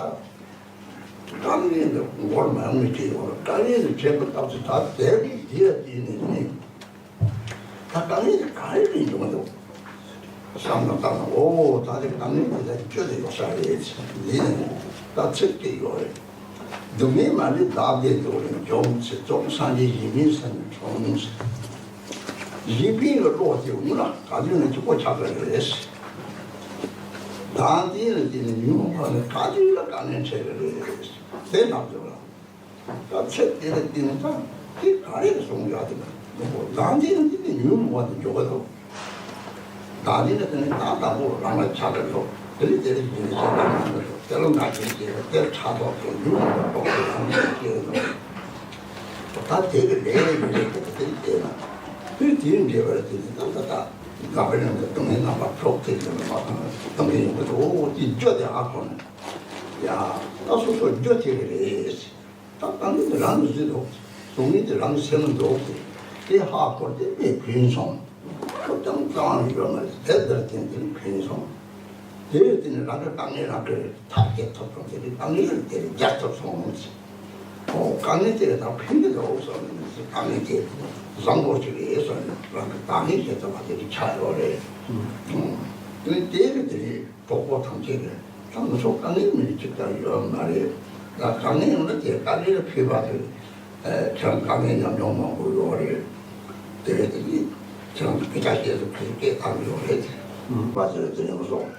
དཀའ་ངལ་འདི་མགོར་མ་ཡོང་ནས་ཅི་ཡོང་ར། དཀའ་ངལ་འདི་བྱེད་པ་ལྟ་ཚུལ་ད་དེ་རིགས་འདི་ཡ་དེ་ནི་ནི། ད་དཀའ་ངལ་འདི་ག་རེ་ལས་ཡོང་འདུག་བསམ་ན་བཏང་ན། ཨོ་ད་དེ་དཀའ་ངལ་འདི་ད་བཅོས་ཏེ་ཡོད་ས་རེད། འདི་ནི་ད་ཚིག་གི་ཡོད་རེད། སྡུག་བསྔལ་མ་ལུས་བདག་བདེ་སྡུག་ལས་འཇོམས་ཟེར། རྫོགས་སངས་རྒྱས་གཞན་མིན་ས་ནས་འཁྲུངས་ཟེར། གཞན་ཕན་གྱི་བློ་དེ་འོང་ལ་ག་དུས་ན་གཅིག་པོ་ཆགས་པ་རེད། བདག་འཛིན་ལ་བརྟེན་ནས་ཉོན་མོངས་པ་ནི་ག་དུས་ལ་དཀའ་ངལ་འཕྲད་པ་རེད། དེ་ལྟར་འདུག་ལ། ད་ཚེ་འདི་ལ་བརྟེན་ནས་ད་དེ་ག་རེ་གསུང་ཡག་དེ་ན་མི་གོ། བདག་འཛིན་ལ་བརྟེན་ནས་ཉོན་མོངས་པ་དེ་འཇོག་གི་འདུག། བདག་འཛིན་ལ་བརྟེན་ནས་ད་དང་པོ་རང་ལ་ཆགས་ཀྱི་འདུག། དེ་ལས་དེ་ལས་གཞན་ལ་ཆགས་ཀྱི་མི་འདུག། དེ་ལ་ང་རྒྱལ་སྐྱེས་པ་དེར་ཕྲག་དོག་དང་ཉོན་མོངས་པ་དོགས་པའི་སངས་རྒྱས་སྐྱེས་འདུག། ད་དེ་གི་ལས་ལས་ཡིན་རེད། དེ་དེ་ལྟས་ན་དུས་དེའི་འབྲེལ་བར་དེ་ནི་ད་ད་ད་དགའ་བའི་ནང་དུ་སྡུག་བསྔལ་རྣམ་པར་འཁྲུགས་ཏེ་ཡོད་པ་དང་སྡུག་བསྔལ་ཡོང་གི་འདུག། དེ་རྒྱུ་དེ་ཧ་གོ་ནས་ཡ་ད་སོ་སོ་རྒྱུ་དེ་གི་རེད། ད་དཀའ་ངལ་དེ་རང་གི་རྩིས་འདུག། སྡུག་བསྔལ་དེ་རང་གི་སེམས་ལ་འདུག་སྟེ། དེ་ཧ་གོ་སྟེ་དེ་ཕན་སོང་། ཁོ་ཀྱང་རྩ་བ་ནས་ཡོད་མ་རེད། དེ་ལྟར་དེ་འདིར་ཕན་སོང་། དེ་ཡོད་དེ་ནི་རང་གི་དཀའ་ངལ་རང་གིས་ཐག་བཅད་ཐུབ་སོང་། དེ་ནི་དཀའ་ངལ་དེ་རྒྱལ་ཐུབ་སོང་། ཨོ་དཀའ་ངལ་དེ་ད་ཕན་གི་འདུག་བསམ་ནས་དཀའ་ངལ་དེ་བཟང་པོ་ཞིག་རེད་བསམ་ནས་རང་གི་དཀའ་ངལ་བྱེད་ཐུབ་པ་དེ་རིགས་ཆགས་ཡོད་རེད། ཨོ་དེ་ནི་དེ་གི་དེ་རིགས། གྲོགས་པོ་ཐམས་ཅད་ཀྱིས་ད་ང་ཚོ་དཀའ་ངལ་མེད་ནི་གཅིག་ཀྱང་ཡོད་མ་རེད། ད་དཀའ་ངལ་ཡོང་ན་དེ་དཀའ་ངལ་ལ་ཕན་པ་དེ། ཨེ་ཁྱེད་རང་དཀའ་ངལ་མཉམ་མྱོང་མང་པོ་ཡོད་རེད། དེ་རེད། དེ་ནི་ཁྱེད་རང་གི་སྐད་ཆ་བཤད་དུ་ཕན་སྐད་བཏང་ཡོད་རེད། ཨུམ། པ་དེ་རེད། དེ་ནི་མ་སོང་།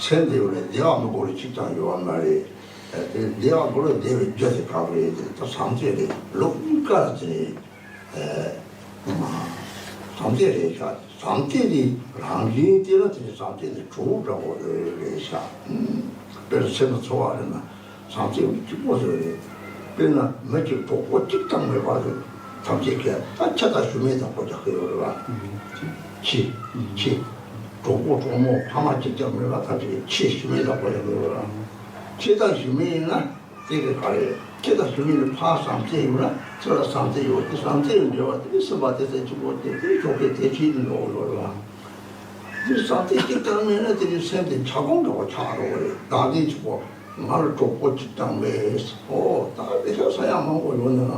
སེམས་བདེ་བ་ལས་བདེ་བ་མི་དགོས་པ་གཅིག་ཀྱང་ཡོད་མ་རེད། ཨེ་དེ་བདེ་བ་དགོས་ལ་བདེ་བའི་རྒྱུ་དེ་ག་རེ་རེད། དེ་ད་བྱམས་བརྩེ་རེད། ལུགས་གཉིས་ཀ་ལ་དེ་ནི། ཨེ། བྱམས་བརྩེ་རེད་ཤག། བྱམས་བརྩེ་ནི་རང་བཞིན་དེ་ལ་དེ་ནི་བྱམས་བརྩེ་ནི་གྲུ་འདྲ་བོ་རེད་ཤག། དཔེར་ན་སེམས་ལ་ཚོར་བ་རེད་ན་བྱམས་བརྩེ་གཅིག་པོ་ཟེར་རེད། དཔེར་ན་མི་གཅིག་གྲོགས་པོ་གཅིག་ཀྱང་མེད་པ་རེད། ཐམས་ཅད་ཀྱིས་ད་ཁྱེད་དང་ཞུ་མེད་དང་པོ་རྒྱག་གི་ཡོད་རེད་བ། ཁྱི། ཁྱི། གྲོགས་པོ་གྲོགས་མོ་ཕ་མ་གཅིག་ཀྱང་མེད་པ་ཐམས་ཅད་ཁྱི་ཞུ་མེད་དང་པོ་རྒྱག་གི་ཡོད་རེད་བ། ཁྱི་དང་ཞུ་མེད་ཡིན་ན། དེ་གི་ག་རེ། ཁྱེད་དང་ཞུ་མེད་ནི་ཕར་བྱམས་བརྩེ་ཡོད་ན་ཚུར་ལ་བྱམས་བརྩེ་ཡོད་དེ། བྱམས་བརྩེ་ཡི་འབྲེལ་བ་དེ་ནི་སེམས་པ་དེ་ཚེ་གཅིག་པོ་དེ་དེ་ཆོག་གི་དེ་ཕྱིའི་འགྲོ་བ་ལོ་ར། དེ་བྱམས་བརྩེ་གཅིག་ཀྱང་མེད་ན་དེ་ནི་སེམས་དེ་ཆག་སྒོ་འདྲ་བོ་ཆགས་འགྲོ་བ་རེད། བདག་འཛིན་གཅིག་པོ་ང་ལ་གྲོགས་པོ་གཅིག་ཀྱང་མེད། ཨོ་ད་དེ་ཤ་ས་ཡ་མང་པོ་ཡོད་ན་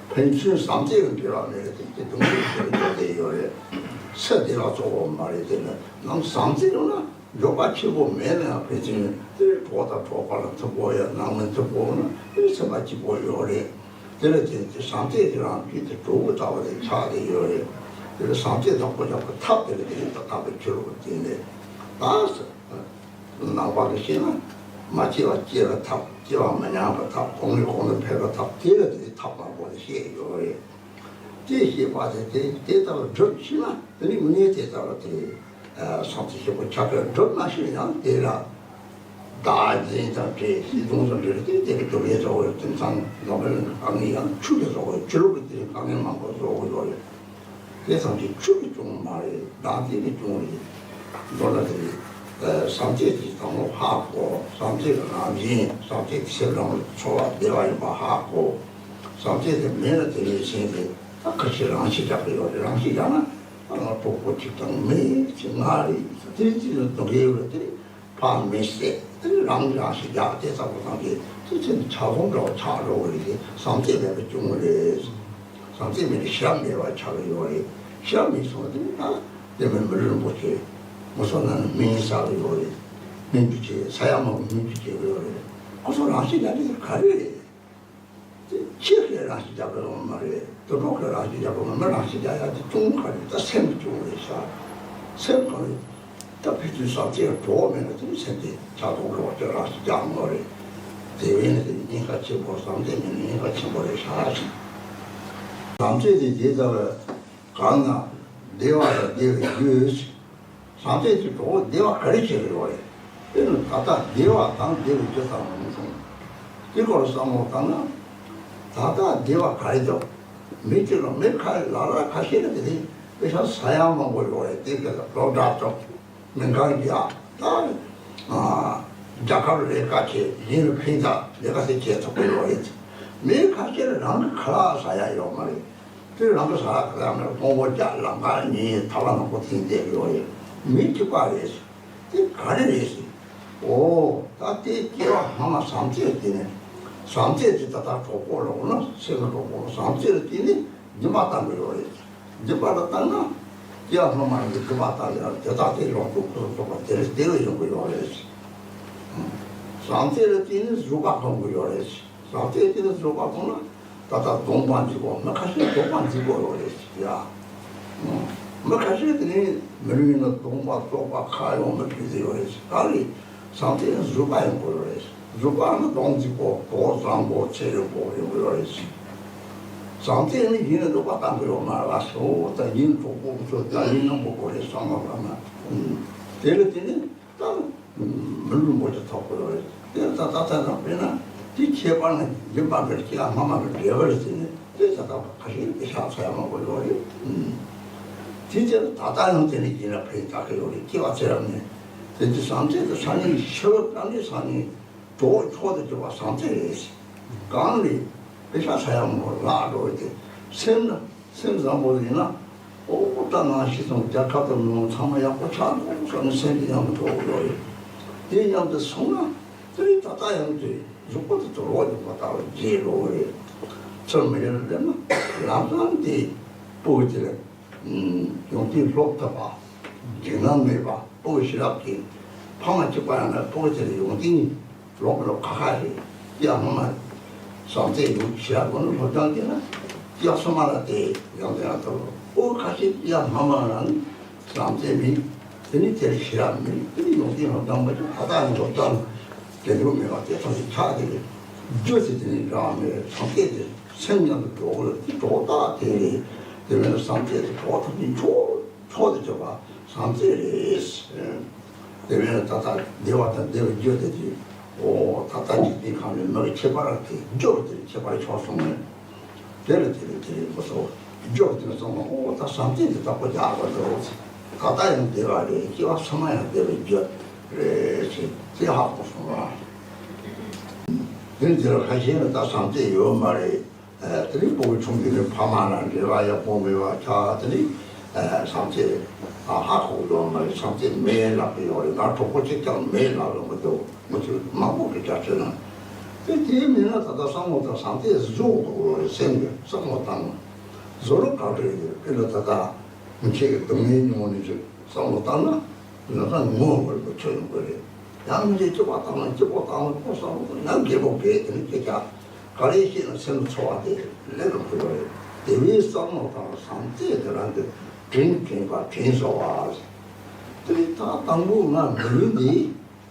ཕན་ཚུན་བྱམས་བརྩེ་ཡི་འབྲེལ་བ་མེད་ན་དེ་དེ་སྡུག་བསྔལ་ཆེ་རུ་འགྲོ་བསྡད་ཡོད་རེད། ཚེ་འདི་ལ་གཙོ་བོ་མ་རེད། དེ་ནི་ནམ་བྱམས་བརྩེ་ཡོད་ན། འགྱོད་པ་ཆེན་པོ་མེད་ན་ཡང་ཕལ་ཆེར་དེ་གྲོགས་དང་གྲོགས་པ་ལ་མཐུན་པོ་ཡང་ནང་མི་མཐུན་པོ་ན་དེ་སེམས་པ་སྐྱིད་པོ་ཡོད་རེད། དེ་ལ་བརྟེན་ཏེ་བྱམས་བརྩེ་དེ་རང་རྒྱུད་དེ་གྲུ་བོ་ལྟ་བུ་དེ་ཆགས་བསྡད་ཡོད་རེད། དེ་ལ་བྱམས་བརྩེ་བདག་པོ་རྒྱག་པའི་ཐབས་དེ་ལ་དེ་ནི་ད་ལྟ་བུ་ཆོས་ལུགས་བརྟེན་ནས་ད་ཟེར། ནང་པ་གིས་བཤད་ན་མ་སྐྱེ་བ་སྐྱེ་བའི་ཐབས། སྐྱེ་བ་མི་ཉམས་པའི་ཐབས། གོང་ནས་གོང་དུ་འཕེལ་བའི་ཐབས། དེ་ལ་དེ་ཐབས་དང་པོ་དེ་བཤད་ཡོད་རེད། དེ་ཤེས་པ་དེ་དེ་དེ་ལྟ་བུ་སྒྲུབ་ཤེས་ན་དེ་ནི་དངོས་གནས་དེ་ལྟ་བུ་དེ་བྱམས་བརྩེ་ཆེན་པོ་ཆགས་པས། སྒྲུབ་མ་ཤེས་ན་དེ་ལ་ བདག་འཛིན་དང་བྲལ། སྲིད་སྟོང་དང་བྲལ་ཏེ་དེ་གི་སྡུག་བསྔལ་བཟོ་བའི་དེང་སང་ནོ་བེལ་དཀའ་ངལ་ཡང་ཆུ་གིས་བཟོ་བའི་ཆུ་ལུག་གི་དེ་དཀའ་ངལ་མང་པོ་བཟོ་གི་ཡོད་རེད། དེ་ཙམ་གྱིས་ཆུ་གིས་བྱུང་མ་རེད། བདག་འཛིན་གྱིས་བྱུང་རེད། མདོར་ན་དེ་བསམ་གཏན་གྱི་བསམ་བློ་ཧ་གོ། བསམ་གཏན་གྱི་རང་བཞིན་བསམ་གཏན་གྱི་སེམས་རང་ལ་ཚོར་བ་བདེ་བ་ཡིན་པ་ཧ་གོ། བསམ་གཏན་དེ་མེད་ན་དེ་ནས་གཞན་དེ་ད་ཁ་ཤས་རང་ཤི་རྒྱག་གི་ཡོད་རེད། རང་ཤི་རྒྱག་ན་ཨ་ང་གྲོགས་པོ་གཅིག་དང་མི་གཅིག་ང་རེད་དེ་གཅིག་ལ་སྡུག་གི་ཡོད་རེད། དེ་ཕ་མི་བསད་དེ་རང་རང་ཤི་རྒྱག་དེ་ཚ་པོ་དང་དེ་དེ་ཚེ་ནི་ཆགས་སྡང་འདྲ་བ་ཆགས་འགྲོ་གི་རེད། དེ་བསམ་གཏན་མེད་པ་བྱུང་གི་རེད། བསམ་གཏན་མེད་ན་ཞེ་སྡང་མེད་པ་ཆགས་ཀྱི་ཡོད་རེད། ཞེ་སྡང་མེད་སོང་དུས་ན་དེ་མིན་མི་རིན་པོ་ཆེ་ངོ་སོ་ན་ནི་སྨན་ཟ་གི་ཡོད་རེད། སྨན་བཅོས་བྱེད་ས་ཡ་མང་པོ་སྨན་བཅོས་བྱེད་ཀྱི་ཡོད་རེད། ཁོ་ཚོ་རང་ཤི་རྒྱག་དེ་ག་རེ་རེད། དེ་ཁྱེད་ཀྱིས་རང་ཤི་རྒྱག་གི་ཡོད་མ་རེད། དུད་འགྲོ་གིས་རང་ཤི་རྒྱག་གི་ཡོད་མ་རེད། རང་ཤི་རྒྱག་ཡ་དེ་ཅུང་ག་རེད། ད་སེམས་ཀྱི་ཅུང་རེད་ཤག་སེམས་གང་རེད། ད་ཕི་དུས་བསམ་གཏན་གྲོགས་མེད་ན་དེ་ནི་སེམས་དེ་ཆགས་སྡང་འདྲ་བ་ཅིག་རང་ཤི་རྒྱག་མ་རེད། དེ་བས་ན་དེ་ཉེན་ཁ་ཆེན་པོ། བསམ་གཏན་མེད་ན་ཉེན་ཁ་ཆེན་པོ་རེད་ཤག་བསམ་གཏན་དེ་དེ་ལྟ་བུ་གང་ན་བདེ་བ་དང་བདེ་བའི་རྒྱུ། བསམ་གཏན་གྱི་གྲོགས་པོ་བདེ་བ་ག་རེ་བྱེད་ཀྱི་ཡོད་རེད། དཔེར་ན་ད་ལྟ་བདེ་བ་དང་བདེ་བའི་རྒྱུ་ཙམ་མ་མཐོང་། དེ་སྐོར་བསམ་བློ་བཏང་ན། ད་ལྟ་བདེ་བ་ག་རེ་འདུག་མི་གཅིག་ལ་མི་ཁ་ལ་ལ་ཁ་ཤས་ལ་དེ་རིང་དཔེ་ཆ་ཟ་ཡ་མང་པོ་ཡོད་རེད། དེ་ག་ལ་སློབ་གྲྭ་ཐོག་མི་འགའ་ཡ་ད་རྒྱལ་ཁབ་ལས་ཀ་བྱེད་ཡིན་ལ་ཕན་ཐོགས་ལས་ཀ་དེ་བྱེད་ཐུབ་ཀྱི་ཡོད་རེད། མི་ཁ་ཤས་ལ་རང་གི་ཁ་ལག་ཟ་ཡ་ཡོད་མ་རེད། དེ་རང་གི་ཟ་ཡ་ཁ་ལག་མེད་ལ་ཕུང་པོ་རྒྱག་ལམ་ཁ་ཉིན་ཐ་བ་ནག་པོ་འཐེན་བསྡད་ཡོད་རེད། མི་གཅིག་པ་རེད། དེ་ག་རེ་རེད་ཟེར། འོ། ད་དེ་སྐྱེ་བ་སྔ་མ་བསམ་གཏན་དེ་ནས། བསམ་གཏན་དེ་ད་ལྟ་གྲོགས་པོ་ལ་འོ་ན་སེམས་ཀྱི་གྲོགས་པོ་ལ་བསམ་གཏན་དེ་ནས་སྦྱིན་པ་བཏང་གི་ཡོད་རེད། སྦྱིན་པ་ལ་བཏང་ན། སྐྱེ་བ་སྔ་མ་ནས་སྦྱིན་པ་བཏང་ཡོད་རེད། དེ་དག་དེ་ལོངས་སྤྱོད་ཕུན་སུམ་ཚོགས་པ་དེ་རེད། དེ་ལ་ཡོང་གི་ཡོད་རེད། བསམ་གཏན་ལ་བརྟེན་ནས་རུས་པ་གཏོང་གི་ཡོད་རེད། བསམ་གཏན་དེ་ལ་རུས་པ་གཏོང་ན། ད་ལྟ་གདོང་པ་འཇིག་གོ། མི་ཁ་ཤས་གདོང་པ་འཇིག་གོ་ཡོད་རེད་ཟེར་ཡ། མི་ཁ་ཤས་དེ་ནི་མི་ལུས་ན་གདོང་པ་བཙོག་པ་ཁ་ཡོང་མི་ཕུད་དེ་ཡོད་རེད་ཟེར། ག་རེ་བསམ་གཏན་རུས་པ་ཡོང་གོ་ཡོད་རེད་ཟེར། རུས་པ་ནི་གདོང་འཇིག་གོ། གོ་བཟང་པོ་ཚེ་རིང་པོ་ཡོང་གོ་ཡོད་རེད་ཟེར། བསམ་གཏན་ནི་ཡིན་ན་རུས་པ་བཏང་གི་ཡོད་མ་རེད་པ། སོ་ད་ཡིན་གྲོགས་པོ་ཚོ་ད་ཡིན་ནམ་པོ་གོ་རེད་བསམ་མ་བསམ་ན། དེ་ལ་དེ་ནི། ད་མི་ལུས་མོ་ཆ་ཐོབ་དགོས་རེད། དེ་ད་ལྟ་ད་ལྟ་དཔེར་ན་དེ་ཁྱད་པར་ན་སྦྱིན་པ་མེད་སྐྱེ་བ་སྔ་མ་གི་འབྲེལ་བ་རེད་ཟེར་ནས་དེ་ད་ལྟ་ཁ་ཤས་དེ་ཤག་ཚ་ཡ་མང་པོ་ཡོད་རེད། དེ་ཚེ་ད་ལྟ་ཡང་དེ་ནས་ཡིན་ན་ཕན་ཐོགས་ཀྱི་ཡོད་རེད། སྐྱེ་བ་ཚེ་རབས་ནས་དེ་དུས་བསམ་གཏན་དུ་སང་ཉིན་ཤི་བ་གང་གི་སང་ཉིན་གྲོགས་མཆོག་ཏུ་གྱུར་པ་བསམ་གཏན་རེད། གང་རེད། དཔེ་ཤག་ཚ་ཡ་མང་པོ་ལགས་འགྲོ་རེད་དེ་སེམས་ན། སེམས་བཟང་པོ་ཡིན་ན། ཨོ་ད་ནང་ཤི་སོང་རྒྱལ་ཁབ་དང་མི་མང་ཚང་མ་ཡག་པོ་ཆགས་འགྲོ་བསམ་ནས་སེམས་ཀྱི་མཉམ་དུ་འགྲོ་དགོས་ཡོད་རེད། དེ་མཉམ་དུ་སོང་ན་དེ་རིང་ད་ལྟ་ཡང་དེ་གཟུགས་པོ་དེ་ཚོ་ལོག་ཡོང་པ་ལྟ་བུ་བརྗེད་འགྲོ་གི་རེད། ཚུར་མི་ཡར་སླེབས་ན་ལམ་སང་དེ་སྤུ་གུ་དེ་ལ་ཡོང་དུས་སློབ་ཐུབ་པ། འཇིགས་སྣང་མེད་པ། སྤུ་གུ་ཞེ་དྲག་གི་ཕ་མ་གཅིག་པ་ཡང་ན་སྤུ་གུ་དེ་ལ་ཡོང་དུས། ལོག་ལོག་ཁ་ཁ་རེད། ཡ་ཧ་མ། བསམ་གཏན་ཡོད་ཞེ་དགོས་ན་སློབ་སྦྱོང་དེ་ན། ཡ་སོ་མ་ལ་དེ་ཡང་དེ་ཡང་ཐོབ་ལོ། ཨོ་ཁ་ཤས་ཡ་ཧ་མ་ལ་ནི་བསམ་གཏན་མིན། དེ་ནི་དེར་ཞེ་དྲག་མིན། དེ་ནི་ཡོང་དེ་སློབ་སྦྱོང་མ་བྱུང་ད་ལྟ་ནི་སློབ་སྦྱོང་དེ་འགྲུབ་མེད་པ་དེ་ཐོག་ཏུ་ཆགས་དེ་རེད། རྒྱུ་དེ་དེ་ནི་རང་མེད་བསམ་གཏན་དེ་སེམས་མཉམ་དུ་འགྲོ་དགོས་ལ་དེ་འགྲོ་རྟགས་དེ་རེད། དེ་མེད་ན་བསམ་གཏན་དེ་གྲོགས་ཐུབ་ཀྱི་མཆོག་མཆོག་ཏུ་གྱུར་པ་བསམ་གཏན་རེད། དེ་བས་ན་ད་ལྟ་བདེ་བ་དང་བདེ་བའི་རྒྱུ་དེ་དེ། ཨོ་ད་ལྟ་འཇིག་རྟེན་ཁམས་ནས་མི་གི་ཁྱད་པར་དེ་རྒྱུ་དེ་ཁྱད་པར་ཆོག་སོང་ནས། དེ་ལ་དེ་ལ་དེ་ལ་མི་སོ་རྒྱུ་དེ་ལ་སོང་ན་ཨོ་ད་བསམ་གཏན་དེ་བདག་པོ་རྒྱག་པ་འདྲ་བོ། ད་ལྟ་ཡང་བདེ་བ་རེད། སྐྱེ་བ་ཚང་མ་ཡང་བདེ་བའི་རྒྱུ་རེད་ཅེས་དེ་ཧ་གོ་སོང་བ། དེ་དེ་ལ་ཁ་ཤས་ལ་ད་བསམ་གཏན་ཡོད་མ་རེད། དེ་ནི་སྤུ་གུ་ཆུང་དུས་ནས་ཕ་མ་ལ་འབྲེལ་བ་ཡག་པོ་མེད་པ་ཆགས། དེ་ནི་བསམ་གཏན་ཧ་གོ་ཡོད་མ་རེད། བསམ་གཏན་མེད་ལབ་ཀྱི་ཡོད་རེད། ང་གྲོགས་པོ་གཅིག་ཀྱང་མེད་ལབ་ཡོང་གི་འདུག་མི་ཚོས་མང་པོ་གི་སྐྱབས་བཅོལ་ན། དེ་དེའི་མིན་ན་ད་ལྟ་བསམ་བློ་དང་བསམ་གཏན་བཟོ་དགོས་ཡོད་རེད། སེམས་ཀྱི་བསམ་བློ་བཏང་ན་བཟོ་རུ་ག་འདྲ་ཡོད། དཔེར་ན་ད་ལྟ་མི་ཆེ་གི་སྡུག་བསྔལ་མྱོང་ནས་ཅིག་བསམ་བློ་བཏང་ན། ང་ཚོ་ངོ་བོར་གྱི་ཆོས་ཡོང་གི་རེད། ཡང་མི་ཚེ་སྐྱིད་པོ་བཏང་ན་སྐྱིད་པོ་བཏང་བའི་སྐོར་བསམ་བློ་ཡང་རྒད་པོ་བས་དེ་ནི་སྐད་ཆ་ག་རེ་བཤད་ན་སེམས་ཚོར་བ་དེ་ལས་ཀ་ཕུལ་བ་རེད། དེ་བས་བསམ་བློ་དང་བསམ་གཏན་དེ་རང་གི་དྲིན་དྲན་པ་དྲིན་གཟོ་བ། དེ་ད་དང་པོ་ང་མི་ལུས་འདི་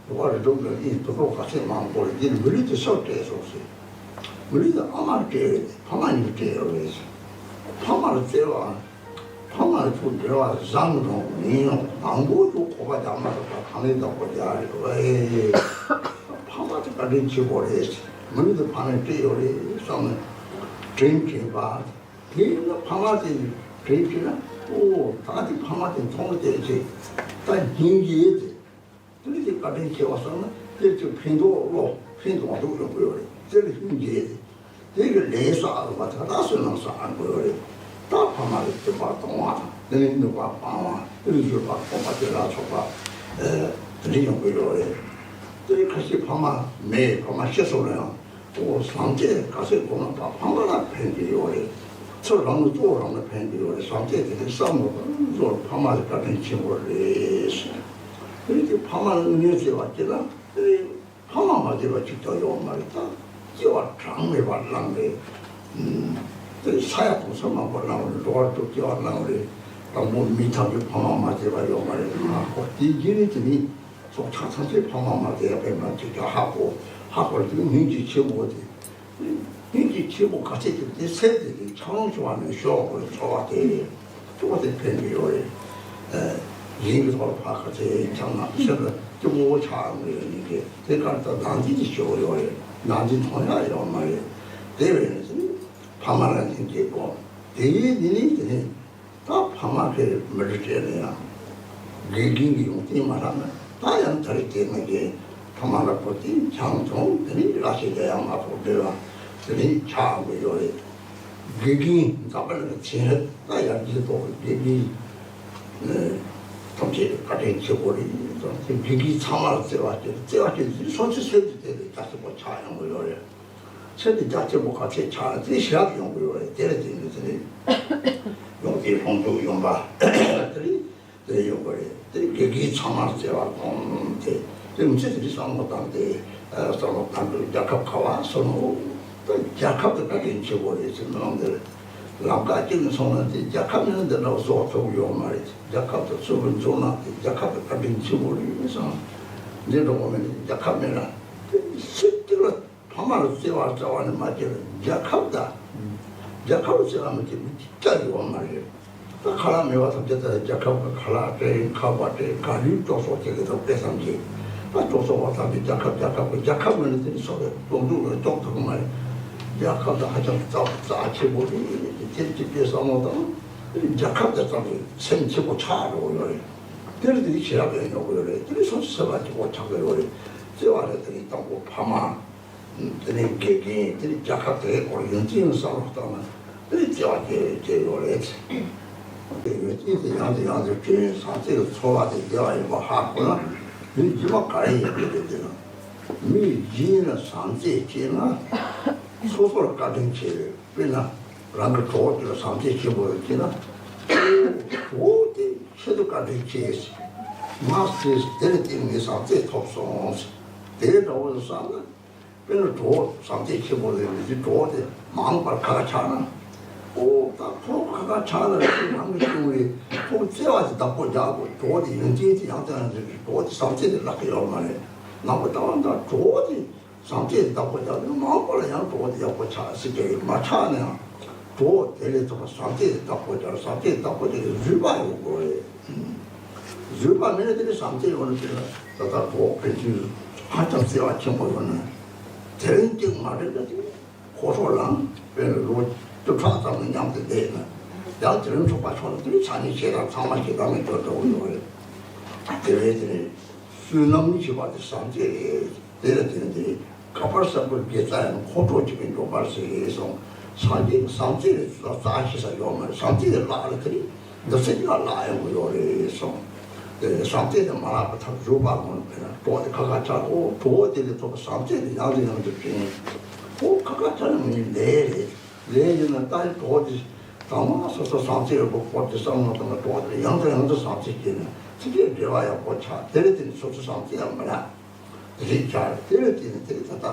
རུ་བ་རི་སྒྲོམ་གྱི་ཨིན་དུ་ཏོག་ག་ཚད་མང་པོ་རེད། འདི་མི་ལུས་དེ་སྲོག་བྲལ་སོང་ཟེར། མི་ལུས་དེ་ཨ་མར་བྲལ་རེད། ཕ་མ་གཉིས་བྲལ་ཡོད་རེད་ཟེར། ཕ་མར་བརྩེ་བ། ཕ་མར་ཁྱོད་འབྲེལ་བ་བཟང་རུང་མིན་ཡང་དང་པོ་ཁྱོད་གོ་བ་རྒྱག་མ་ཐུབ་པ་གང་ལས་བདག་པོ་རྒྱག་རེད་བས། བཀའ་དྲིན་ཆེ་པོ་རེད། མི་ལུས་དེ་ཕ་མས་སྤྲད་ཡོད་རེད་བསམ་ནས་དྲིན་དྲན་པ། དེ་ཡིན་ན་ཕ་མ་དེ་དྲིན་དྲན་ན། ཨོ་ད་དེ་ཕ་མ་དེ་མཐོང་བསྡད་ཅིག་ད་སྙིང་རྗེ་དེ། དེ་ནི་དེ་བཀའ་དྲིན་ཆེ་བ་བསམ་ན་དེ་ཚོ་ཕན་ཐོགས་བློ་ཕན་ཐོགས་འདུག་ཡོང་གི་ཡོད་རེད། དེ་ལ་སྙིང་རྗེ་དེ། དེ་གི་ལས་བསགས་པ་ད་ལྟ་བསོད་ནམས་བསགས་དགོས་ཡོད་རེད། ད་ཕ་མ་ལ་བརྩོན་པ་གཏོང་བ་དང་། དེ་ནས་ནུས་པ་སྤང་བ། དེ་ནས་བཟོད་པ་སྤོབས་པ་དེ་ལ་སོགས་པ་དེ་འདྲ་ཡོང་གི་ཡོད་རེད། དེ་ཁ་ཤས་ཕ་མ་མེད། ཕ་མ་ཤི་སོང་ན་ཡང་། ཨོ་བཟང་སྤྱོད་ག་ཚོད་སྒོམ་ན་ད་ཕ་མ་ལ་ཕན་གྱི་ཡོད་རེད། ཚུར་རང་ལ་གཙོ་བོ་རང་ལ་ཕན་གྱི་ཡོད་རེད། བཟང་སྤྱོད་དེ་ནི་བསམ་བློ་གཙོ་བོ་ཕ་མ་ལ་བཀའ་དྲིན་ཆེན་པོ་རེད། དེ་ནི་དེ་ཕ་མ་ལ་ངོས་བཟེར་བ་དེ་ལ་དེ་ནི་ཕ་མ་མ་བྱས་པ་གཅིག་ཀྱང་ཡོད་མ་རེད། ད་སྐྱེ་བ་གྲངས་མེད་པ་བླངས་རེད། དེ་ནི་ས་ཡ་དུང་ས་མང་པོ་བླངས་རེད། འགྲོ་བ་དྲུག་སྐྱེ་བ་བླངས་རེད། དང་པོ་མི་ཐམས་ཅད་ཕ་མ་མ་བྱས་པ་ཡོད་མ་རེད། ང་ཁོ་དེ་རྗེས་ནས་དེ་ནི། སྲོག་ཆགས་ཐམས་ཅད་ཕ་མ་མ་བྱས་པའི་ནང་གཅིག་ཀྱང་ཧ་གོ། ཧ་གོ་དུས་སྙིང་རྗེ་ཆེན་པོ་དེ། སྙིང་རྗེ་ཆེན་པོ་ག་ཚད་ཅིག་དེ་སེམས་དེ་ནི་འཆར་ལོང་བྱུང་བ་ནས་ཤོར་བ་ཚོར་བ་དེ། ཚོར་བ་དེ་ཕན་གྱི་ཡོད་རེད། གཞན་གྱི་ཐོག་ལ་ཕར་ག་ཚད་འཆམ་ན་སེམས་ལ་སྐྱོ་པོ་ཆགས་ཡོང་གི་ཡོད། སྙིང་རྗེ་དེ་གར་ད་ནང་འཛིན་གྱི་ཤོར་ཡོད་རེད། ནང་འཛིན་མཐོང་ཡག་ཡོད་མ་རེད། དེ་བས་ནས་ཕ་མ་ལ་སྙིང་རྗེ་དགོས། དེ་ཡིན་ནི་ནི་དེ་ནི། ད་ཕ་མ་ཁེ་མི་རི་བྲལ་ནས་ཡང་། དགེ་རྒན་གྱི་ཡོང་སྟེང་མ་ལྷག་ན་ད་ཡང་ད་རེས་དེ་ང་གི་ཕ་མ་ལ་བོ་དེ་ཆང་འཐུང་། དེ་ནི་ར་ཤི་ཀ་ཡང་མ་ཐོག་འབྲེལ་བ་དེ་ནི་ཆགས་དགོས་ཡོད་རེད། དགེ་རྒན་འཛམ་བུ་གླིང་གི་ཚན་རིག་ད་ཡར་རྒྱས་ཐོག་གི་དགེ་རྒན་ཐམས་ཅད་བཀའ་དྲིན་ཆེ་པོ་རེད། དེ་དགེ་རྒན་ཚང་མ་ལ་བརྩེ་བ་སྐྱེ། བརྩེ་བ་སྐྱེ་དུས་སོ་སོའི་སེམས་ཀྱི་དེ་ལས་རྒྱ་ཆེན་པོ་ཆགས་ཡོང་གི་ཡོད་རེད། ཚེ་འདི་རྒྱ་ཆེན་པོ་ག་ཚད་ཆགས་ན་དེ་ཞབས་ཡོང་གི་ཡོད་རེད། དེ་ལ་བརྟེན་ནས་དེ་ནས་ཡོང་དེ་ལྷོང་ཚུགས་ཡོང་པ་དེ་རེད། དེ་ཡོང་གི་རེད། དེ་དགེ་རྒན་ཚང་མར་བརྩེ་བ་གཏོང་དེ། དེ་མི་ཚེ་དེ་རིང་བསམ་བློ་བཏང་སྟེ། བསམ་བློ་བཏང་དུས་རྒྱལ་ཁབ་ག་པར་སོང་ནོ། ད་རྒྱལ་ཁབ་དེ་བཀའ་དྲིན་ཆེ་པོ་རེད་ཟེར། མི་མང་དེར་ལམ་ཁ་གཅིག་ནས་སོང་ན་དེ་རྒྱལ་ཁབ་ནི་འདི་འདྲ་བཟོ་ཐུབ་ཡོད་མ་རེད། རྒྱལ་ཁབ་དེ་སུ་གིས་འཛུགས་ན་དེ་རྒྱལ་ཁབ་དེ་བཀའ་དྲིན་ཆེ་པོ་རེད་བསམ། འདི་འགྲོ་བ་མི་ནི་རྒྱལ་ཁབ་མེད་ན་དེ་སྲིད་དེ་ལ། ཕ་མ་ལ་བརྩེ་བ་རྩ་བ་ནས་མ་སྐྱེས་པའི་རྒྱལ་ཁབ་དང་། རྒྱལ་ཁབ་ལ་བརྩེ་བ་མ་སྐྱེས་པའི་སྐྱ་ཡོད་མ་རེད། ད་ཁ་ལག་མེད་པ་ཐམས་ཅད་ད་རྒྱལ་ཁབ་ཀྱི་ཁ་ལག་སྤྲད། ཁ་པར་སྤྲད། ག་ལུས་སྐྱོ་སོགས་བྱེད་ཀྱི་འདུག་དཔེ་བསམ་གྱིས། ད་སྐྱོ་སོགས་པ་ཐམས་ཅད་རྒྱལ་ཁབ་རྒྱལ་ཁབ་ཀྱི། རྒྱལ་ཁབ་མེད་ན་དེ་ནི་སོ་སོའི་སྡུག་སྡུག་ལ་སྐྱོབ་ཐུབ་ཀྱི་མ་རེད། རྒྱལ་ཁབ་ད་ཧ་ཅང་རྩ་རྩ་ཆེ་པོ་རེད། དེ་ཅིག་དཔེ་བསམ་བློ་བཏང་། རྒྱལ་ཁབ་དེ་ཙམ་གྱི་སེམས་ཆེ་པོ་ཆགས་འགྲོ་གི་ཡོད་རེད། དེ་ལ་དེ་ནི་ཞེ་དྲག་ཡོང་གི་ཡོད་རེད། དེ་ནི་སོ་སོའི་སེམས་ལ་སྐྱིད་པོ་ཆགས་ཀྱི་ཡོད་རེད། བརྩེ་བ་རེད། དེ་ནི་དང་པོ་ཕ་མ། དེ་ནས་དགེ་རྒན། དེ་ནས་རྒྱལ་ཁབ་དེའི་སྐོར་ཡོངས་འཛིན་ཡང་བསམ་བློ་བཏང་ན་དེ་ནས་བརྩེ་བ་སྐྱེ་སྐྱེ་ཡོད་རེད། དེ་ཡོངས་འཛིན་དེ་ཡང་དུ་ཡང་དུ་བསྐྲུན། བཟང་སྤྱོད་ཀྱི་འཚོ་བ་དེ་བདེ་བ་ཡིན་པ་ཧ་གོ་ན་མི་རྗེས་མ་ག་རེ་ཡོད་རེད། དེ་ན་མི་རྗེས་ལ་བཟང་སྤྱོད་སྐྱེས་ན་སོ་སོར་བཀའ་དྲིན་ཆེ་རེད། དཔེར་ན་རང་གི་གྲོགས་དེ་ལ་བཟང་སྤྱོད་ཆེན་པོ་རེ་སྐྱེས་ན་གྲོགས་དེ་ཆེད་དུ་བཀའ་དྲིན་ཆེ། ང་ཚོས་དེ་ལ་བརྟེན་ནས་བཟང་སྤྱོད་ཐོབ་སོང་། དེ་འདྲ་བོ་བསམ་ན། དཔེར་ན་གྲོགས་བཟང་སྤྱོད་ཆེན་པོ་ལས་མི་ཚེ་གྲོགས་དེ་མང་པར་ཁ་ཁ་ཆགས་ན། ཨོ་ད་ཁོ་ཁ་ཁ་ཆགས་ན་རང་གི་བྱུང་བའི་ཁོ་བརྩེ་བ་དེ་བདག་པོ་རྒྱག་དགོས། གྲོགས་དེ་ཡོངས་འཛིན་དེ་ཡང་དང་ཡང་དུ་གྲོགས་དེ་བཟང་སྤྱོད་དེ་བརླག་གི་ཡོད་མ་རེད། ནང་པ་ལྟ་བ་འདྲ་གྲོགས་དེ་བཟང་སྤྱོད་དེ་བདག་པོ་རྒྱག་ན་མང་པོ་ལ་ཡང་གྲོགས་དེ་ཡག་པོ་ཆགས་སྲིད་ཀྱི་རེད། མ་ཆགས་ན་ཡང་གྲོགས་དེ་ལས་ཐོག་བཟང་སྤྱོད་དེ་བདག་པོ་རྒྱག་བཟང་སྤྱོད་དེ་བདག་པོ་རྒྱག་གི་བཟོད་པ་ཡོད་དགོས་རེད། བཟོད་པ་མེད་ན་དེ་ནི་བཟང་སྤྱོད་ཡོད་ན་དེ་ལ་ད་ལྟ་གྲོགས་ཕན་ཚུན་ཧ་ཅང་བརྩེ་བ་ཆེན་པོ་ཡོད་ན་དེ་རིང་གཅིག་མ་རེད་ན་དེ་ནི་ཁོ་ཚོ་ལའང་དཔེར་ན་ལོ་བཅུ་ཕྲག་ཙམ་ལ་མཉམ་དུ་བསྡད་ན་ཡང་དེ་རིང་ཚོགས་པ་ཚོགས་ན་དེ་ནི་ཚ་ནི་ཞེ་དྲག་ཚང་མ་ཞེ་དྲག་མི་འགྱུར་འགྲོ་གི་ཡོད་རེད། དེ་བས་དེ་ནི་བསོད་ནམས་ཞེས་པ་དེ་བཟང་སྤྱོད་རེད། དེ་ལ་བརྟེན་ཏེ་ཁ་པར་གསར་པའི་དགེ་རྩ་ཡང་མཁོ་སྤྲོད་བྱེད་པའི་འགྱུར་བར་ཟེར་གསུངས། སངས་རྒྱས་ཀྱི་བཟང་སྤྱོད་ལ་རྩ་ཆེ་ས་ཡོད་མ་རེད། བཟང་སྤྱོད་ལ་བརླག་ལ་དེ་རིང་འདི་ཚེ་འདི་ལ་བརླག་ཡོང་གི་ཡོད་རེད་གསུངས། དེ་བཟང་སྤྱོད་དེ་མ་བརླག་པའི་ཐབས་བཟོད་པ་ངོ་ནས་འཕེལ་ན་གྲོགས་དེ་ཁ་ཁ་ཆགས། ཨོ་གྲོགས་དེ་ལས་ཐོབ་པའི་བཟང་སྤྱོད་དེ་ཡང་དུ་ཡང་དུ་དྲན། ཨོ་ཁ་ཁ་ཆགས་ན་མི་ལས་རེད། ལས་ཡིན་ན་ད་ཡི་གྲོགས་དེ་དང་མ་སོ་སོ་བཟང་སྤྱོད་ཡོད་པའི་སྐོར་དེ་བསམ་བློ་བཏང་ན་གྲོགས་དེ་ཡང་དུ་ཡང་དུ་བཟང་སྤྱོད་སྐྱེས་ན་ཚིག་གི་འབྲེལ་བ་ཡག་པོ་ཆགས། དེ་ལས་དེ་ནི་སོ་སོ་བཟང་སྤྱོད་ཡང་མི་ལ། རེད་ཀྱང་དེ་ལ་བརྟེན་ནས་དེ་ད་ལྟ་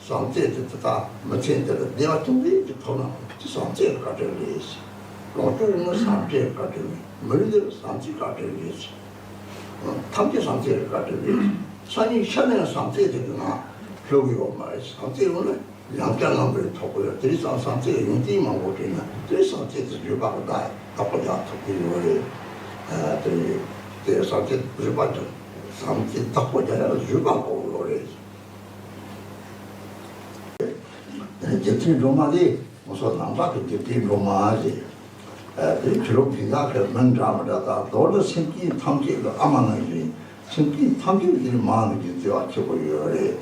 བཟང་སྤྱོད་དེ་ད་ལྟ་མི་ཚེ་འདི་ལ་བདེ་བ་ཅུང་ཟད་ཅིག་ཐོབ་ན་དེ་བཟང་སྤྱོད་བཀའ་དྲིན་རེད། ལོངས་སྤྱོད་ཡོད་ན་བཟང་སྤྱོད་བཀའ་དྲིན་རེད། མི་ལུས་འདི་ལ་བཟང་སྤྱོད་བཀའ་དྲིན་རེད། ཐམས་ཅད་བཟང་སྤྱོད་བཀའ་དྲིན་རེད། སང་ཉིན་ཤི་ནས་བཟང་སྤྱོད་དེ་གི་ནང་ལྷུག་ཡོད་མ་རེད། བཟང་སྤྱོད་ཡོད་ན་ཡང་བསྐྱར་རྣམ་པར་ཐོབ་དགོས་ཡོད། དེ་རིང་སང་བཟང་སྤྱོད་ཡོན་ཏན་མང་པོ་བསྒྲིལ་ན་དེ་བཟང་སྤྱོད་དེ་བརྗོད་པ་གི་བདག་བདག་པོ་རྒྱག་ཐུབ་ཀྱི་ཡོད་རེད། དེ་དེ་བཟང་སྤྱོད་བརྗོད་པ་དང་བཟང་སྤྱོད་བདག་པོ་རྒྱག་ཡག་བརྗོད་པ་དགོས་ཡོད་རེད། རྗེ་བཙུན་སྒྲོལ་མ་དེ་ང་ཚོ་ནང་པ་གི་རྗེ་བཙུན་སྒྲོལ་མ་རེད། ཨ་དེ་ཆོས་ལུགས་སྡེ་འགག་གི་མིང་འདྲ་མི་འདྲ་དང་མདོར་ན་སེམས་ཅན་ཐམས་ཅད་ཀྱི་ཨ་མ་ནང་བཞིན་སེམས་ཅན་ཐམས་ཅད་ཀྱི་མ་ནང་བཞིན་བརྩེ་བ་ཆེན་པོ་ཡོད་རེད།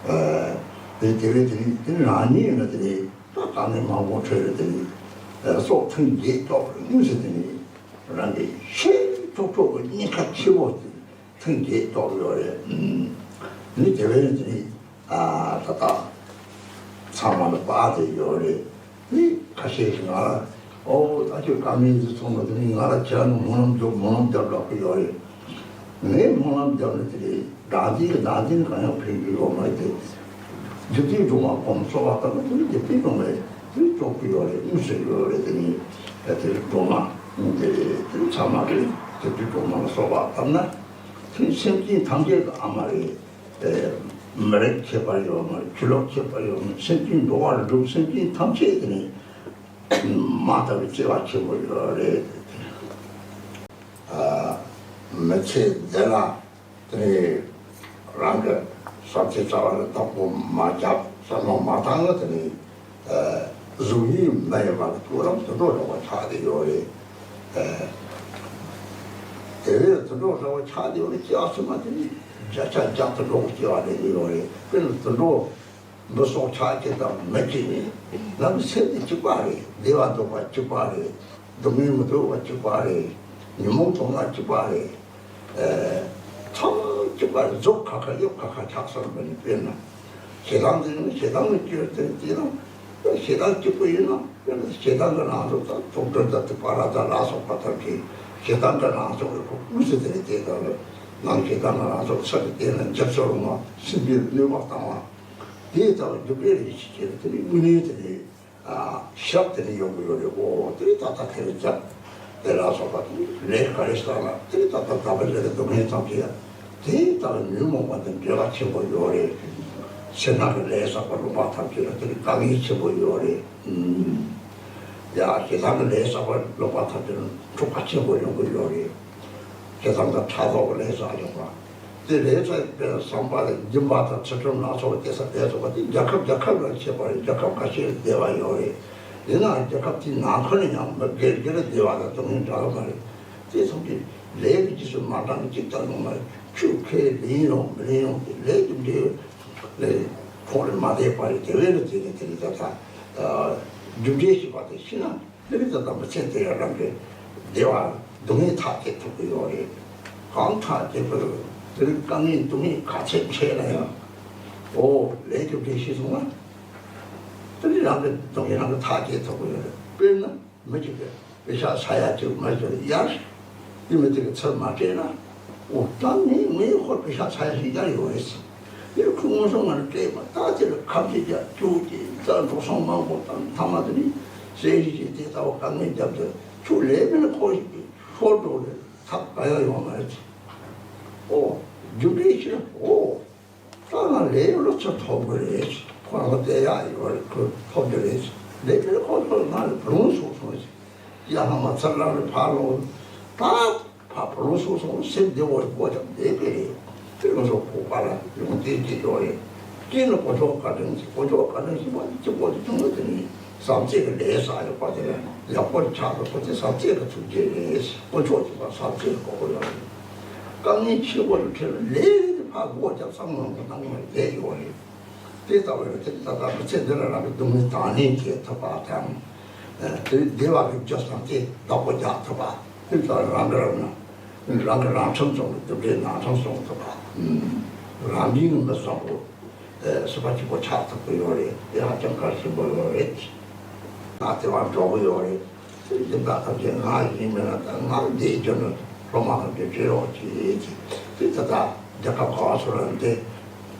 ཨ་དེ་དེ་བས་དེ་ནི་དེ་རང་ཉིད་ཡིན་ན་དེ་ནི་ད་དཀའ་ངལ་མང་པོ་འཕྲད་རེད། དེ་ནི་ཨ་སྲོག་ཐེངས་བརྒྱད་སྐྱོབ་རེད། དངོས་སུ་དེ་ནི་རང་གི་ཤེས་ཐོག་ཐོག་གི་སྙིང་ཁ་ཆེ་པོ་དེ། ཐེངས་བརྒྱད་གཏོགས་ཡོད་རེད། ཨུམ། ནི་དེ་བས་ནི་དེ་ནི་ཨ་ད་ལྟ་ཚང་མ་ལ་དཔག་བསྡད་ཡོད་རེད། ནི་ཁ་ཤས་ཤིག་ང་ལ་ཨོ་ད་ཁྱོད་དཀའ་ངལ་འདི་ཚོ་མ་དེ་ནི་ང་ལ་བྱས་ན་སྨོན་ལམ་རྒྱོབ་སྨོན་ལམ་རྒྱབ་ལབ་ཀྱི་ཡོད་རེད། ངས་སྨོན་ལམ་རྒྱབ་ནི་དེ་རེད། བདག་འཛིན་གྱི་བདག་འཛིན་གང་ཡང་ཕན་གྱི་ཡོད་མ་རེད། དེ་རྗེ་བཙུན་སྒྲོལ་མ་སྒོམ་གསོལ་བ་བཏབ་ན་དེ་ནི་དེ་ཕན་ཡོང་བས་དེ་ནི་སྐྱོབ་ཀྱི་ཡོད་རེད། དངོས་སུ་ཡོད་རེད། དེ་ནི་དེ་སྒྲོལ་མ་དེ་རེད། དེ་ནི་ཚང་མ་རེད། རྗེ་བཙུན་སྒྲོལ་མ་ལ་གསོལ་བ་བཏབ་ན། དེ་སེམས་ཅན་ཐམས་ཅད་ཀྱི་ཨ་མ་རེད། ཨེ། མི་རིགས་ཁྱད་པར་ཡོད་མ་རེད། ཆོས་ལུགས་ཁྱད་པར་ཡོད་མ་རེད། སེམས་ཅན་འགྲོ་བ་རིགས་དྲུག་སེམས་ཅན་ཐམས་ཅད་དེ་ནི་མ་དག་པའི་བརྩེ་བ་ཆེན་པོ་ཡོད་རེད། ཨ། མི་ཚེ་འདི་ལ་དེ་ནི་རང་གི་བསམ་ཚུལ་རྩ་བ་ནས་བདག་པོ་མ་རྒྱབ། བསམ་བློ་མ་བཏང་ན་དེ་ནི། ཨ། གཟུགས་ཡིད་མི་ཡིན་པ་གི་ཐོག་ལ་དུད་འགྲོ་འདྲ་བ་ཆགས་བསྡད་ཡོད་རེད། ཨ། དེ་བས་དུད་འགྲོ་འདྲ་བ་ཆགས་བསྡད་ཡོད་རེད། སྐྱེ་བ་ཕྱི་མ་དེ་ནི་བརྒྱ་ཆ་བརྒྱ་དུད་འགྲོ་གི་སྐྱེ་བ་ལེན་གྱི་ཡོད་རེད། དཔེར་ན་དུད་འགྲོ་འབུ་སྲོག་ཆགས་ཅན་དང་མི་གཅིག་ནི་ནམ་སེམས་ནི་གཅིག་པ་རེད། བདེ་བ་འདོད་པ་གཅིག་པ་རེད། སྡུག་བསྔལ་མི་འདོད་པ་གཅིག་པ་རེད། ཉོན་མོངས་སྡུག་བསྔལ་གཅིག་པ་རེད། ཨེ། ཚང་མ་གཅིག་པ་རེད། མཛུབ་ཁ་ཁ་གཡོབ་ཁ་ཁ་ཆགས་སོང་བ་ནི། དཔེར་ན་ཞེ་སྡང་དེ་ནི་ཞེ་སྡང་གི་སྐྱོན་དེ་དེ་དང་། ཞེ་སྡང་གཅིག་པུ་ཡིན་ན་དཔེར་ན་ཞེ་སྡང་གི་རང་གཟུགས་དང་དུག་སྦྲུལ་དང་དུ་པ་ར་དང་ལ་སོགས་པ་ཐམས་ཅད་ཞེ་སྡང་གི་རང་གཟུགས་རེད། ཁོ་དངོས་སུ་དེ་ནི་དེ་ལྟར་ནང་ཞེ་སྡང་གི་རང་གཟུགས་ཚུལ་དེ་ནི་འཇིབས་སུ་རུང་བ་སྲིན་པོའི་གནོད་པ་བཏང་བ་དེ་ལྟ་བུ་རྒྱུ་འབྲས་རེ་ཞིག་བྱས་ན་དེ་ནི་དངོས་གནས་དེ་ནི། ཨ། ཞབས་དེ་ནི་ཡོང་གི་ཡོད་རེད། འོ་དེ་ད་ལྟ་དེ་རེད་ཅག་དེ་ལ་སོགས་པ་དེ་ལས་ག་རེ་བསགས་ན་དེ་ད་ལྟ་ད་བར་ལས་ཀྱི་སྡུག་བསྔལ་ཙམ་ཞིག་ཡང་དེ་ལྟ་བུ་ཉོན་མོངས་པ་དེ་འབྲེལ་བ་ཆེན་པོ་ཡོད་རེད། ཕྱི་ནང་གི་ལས་བསགས་པ་ལོག་པ་ཐམས་ཅད་ལ་དེ་ནི་དཀའ་ངལ་ཆེན་པོ་ཡོད་རེད། ཨུམ། ཡ་ཞེ་སྡང་གི་ལས་བསགས་པ་ལོག་པ་ཐམས་ཅད་ལ་འཁྲུག་པ་ཆེན་པོ་ཡོང་གི་ཡོད་རེད། ཞེ་སྡང་དང་ཕྲག་དོག་གི་ལས་བསགས་ཡོང་བ། དེ་ལས་ཚད་པའི་བསམ་པ་ལ་སྦྱིན་པ་དང་ཚུལ་ཁྲིམས་སྣ་ཚོགས་སྐྱེ་ས་དེ་ཚོ་བ་དེ་རྒྱལ་ཁབ་རྒྱལ་ཁབ་ལ་ཁྱད་པར་རེད། རྒྱལ་ཁབ་ཁ་ཤས་ལ་བདེ་བ་ཡོད་རེད། ཡིན་ནའང་རྒྱལ་ཁབ་དེའི་ནང་ཁུལ་ལ་ཡང་མི་སྒེར་སྒེར་ལ་བདེ་བ་དང་སྡུག་བསྔལ་འདྲ་བ་མ་རེད། དེ་ཚོ་གི་ལས་ཀྱི་རྗེས་སུ་མ་འབྲངས་ནས་གཅིག་ཀྱང་ཡོང་མ་རེད། ཆོས་ཁས་ལེན་ཡོང་མི་ལེན་ཡོང་དེ་ལས་ཀྱི་འབྲས་ལས་ཁོང་ལ་མ་བསྡད་པ་རེད། དེ་བས་ལ་དེ་ནི་དེ་ནི་ད་ལྟ་རྒྱུ་འབྲས་ཤེས་པ་དེ་ཤེས་ན། དེ་རིང་ད་ལྟ་མི་ཚེ་འདི་ཡང་རང་གི་བདེ་བ་སྡུག་བསྔལ་ཐག་བཅད་ཐུབ་ཀྱི་ཡོད་རེད། གང་ཐག་བཅད་པར་དེ་རིང་དཀའ་ངལ་སྡུག་བསྔལ་ག་ཚད་འཕྲད་ན་ཡང་། ཨོ་ལས་ཀྱི་འབྲས་ཤེས་སོང་ན། དེ་རིང་རང་གི་སྡུག་བསྔལ་རང་གི་ཐག་བཅད་ཐུབ་ཀྱི་ཡོད་རེད། དཔེར་ན་མི་གཅིག་གིས་པེ་ཤག་ཚ་ཡ་གཅིག་མ་བྱུང་ཡར་དེ་མི་དེ་གི་ཚུར་མ་སྤྲད་ན། ཨོ་ད་ངས་ངས་ཁོར་པེ་ཤག་ཚ་ཡ་ཞིག་ཡར་ཡོད་རེད་ཟེར། དེར་ཁོས་དངོས་སུ་ང་ལ་སྤྲད་པ་ད་དེ་ལ་ཁ་ཆེ་རྒྱག་རྒྱུག་ཅིག་ད་འགྲོ་སོང་མང་པོ་བཏང་། མཐའ་མ་དེ་ནི་ཟས་རིགས་ཀྱི་དེ་ལྟ་བུ་དཀའ་ངལ་བརྒྱབ་སྟེ་ཁྱོད་ལས་མེད་ན་ཁོ་ཞིག་གིས་ཤོར་འགྲོ་རེད། ཐབས་ག་ཡང་ཡོད་མ་རེད། ཨོ་རྒྱུ་འབྲས་ཕྱིར་ཨོ་ད་ང་ལས་ཡོད་ལ་ཚུར་ཐོབ་གི་རེད། ཁོ་རང་བསྡད་ཡག་ཡོད་རེད། ཁོ་ཐོབ་རྒྱུ་རེད། ལས་མེད་ན་ཁོ་ཚོ་ང་ལ་བུ་ལོན་གསོག་སོང་ཞིག་ཡ་ཧ་མ་ཚར་ལམ་རེ་ཕར་ལོག་ད་ཕ་བུ་ལོན་གསོག་སོང་སེམས་བདེ་བོ་ཡོད་ཀྱང་མེད་པས་རེད། དེ་ང་ཚོ་ཁོག་པ་ལ་ཡོང་བསྡད་ཀྱི་ཡོད་རེད། སྐྱིད་ལ་དཀོན་མཆོག་བཀའ་དྲིན་ཟེར། དཀོན་མཆོག་བཀའ་དྲིན་ཟེར་བ་དེ་གཅིག་པོ་དེ་ཆུང་ངུ་དེ་ནི་བསམ་རྩེ་གི་ལས་བསགས་ཡོད་པ་དེ་ལ་ཡག་པོ་ཆགས་འདུག་པ་དེ་བསམ་རྩེ་གི་ཐུགས་རྗེ་རེད། དཀོན་མཆོག་ཅེས་པ་བསམ་རྩེ་གི་གོ་གི་ཡོད་རེད། དཀའ་ངལ་ཆེ་བོ་ལ་འཕྲད་ན་ལས་རེད་དེ་ཕར་སྒོ་རྒྱབ་བསམ་ངོ་མ་གནང་བ་བསྡད་ཡོད་རེད། དེ་ལྟ་བུའི་རེ་ཐལ་ད་ལྟ་མི་ཚེ་འདི་ལ་རང་གི་སྡུག་བསྔལ་དང་ལེན་བྱེད་ཐུབ་པ་དང་། དེ་བདེ་བ་གི་རྒྱུ་བསམ་སྟེ་བདག་པོ་རྒྱག་ཐུབ་པ། དེ་ལྟར་རང་གི་རང་ན་རང་གི་རང་ཁྲིམས་སྲུང་གི་སྡུག་བསྔལ་ནང་ཁྲིམས་སྲུང་ཐུབ་པ། རང་བཞིན་གྱི་མི་བཟང་པོ་སྲིད་པ་གཅིག་པོ་ཆགས་ཐུབ་ཀྱི་ཡོད་རེད། དེ་ཧ་ཅང་གལ་ཆེན་པོ་ཡོད་རེད། ང་དེ་བར་འགྲོ་གི་ཡོད་རེད། སེམས་ཅན་དག་ཐམས་ཅད་ང་ཡིན་མིན་ལ་ད་ང་འདིའི་རྒྱུ་ནི་སློབ་མ་ཐམས་ཅད་བརྗེ་རོགས་གྱིས། དེ་ད་ལྟ་རྒྱལ་ཁབ་ག་བ་སོ་ར་འདི་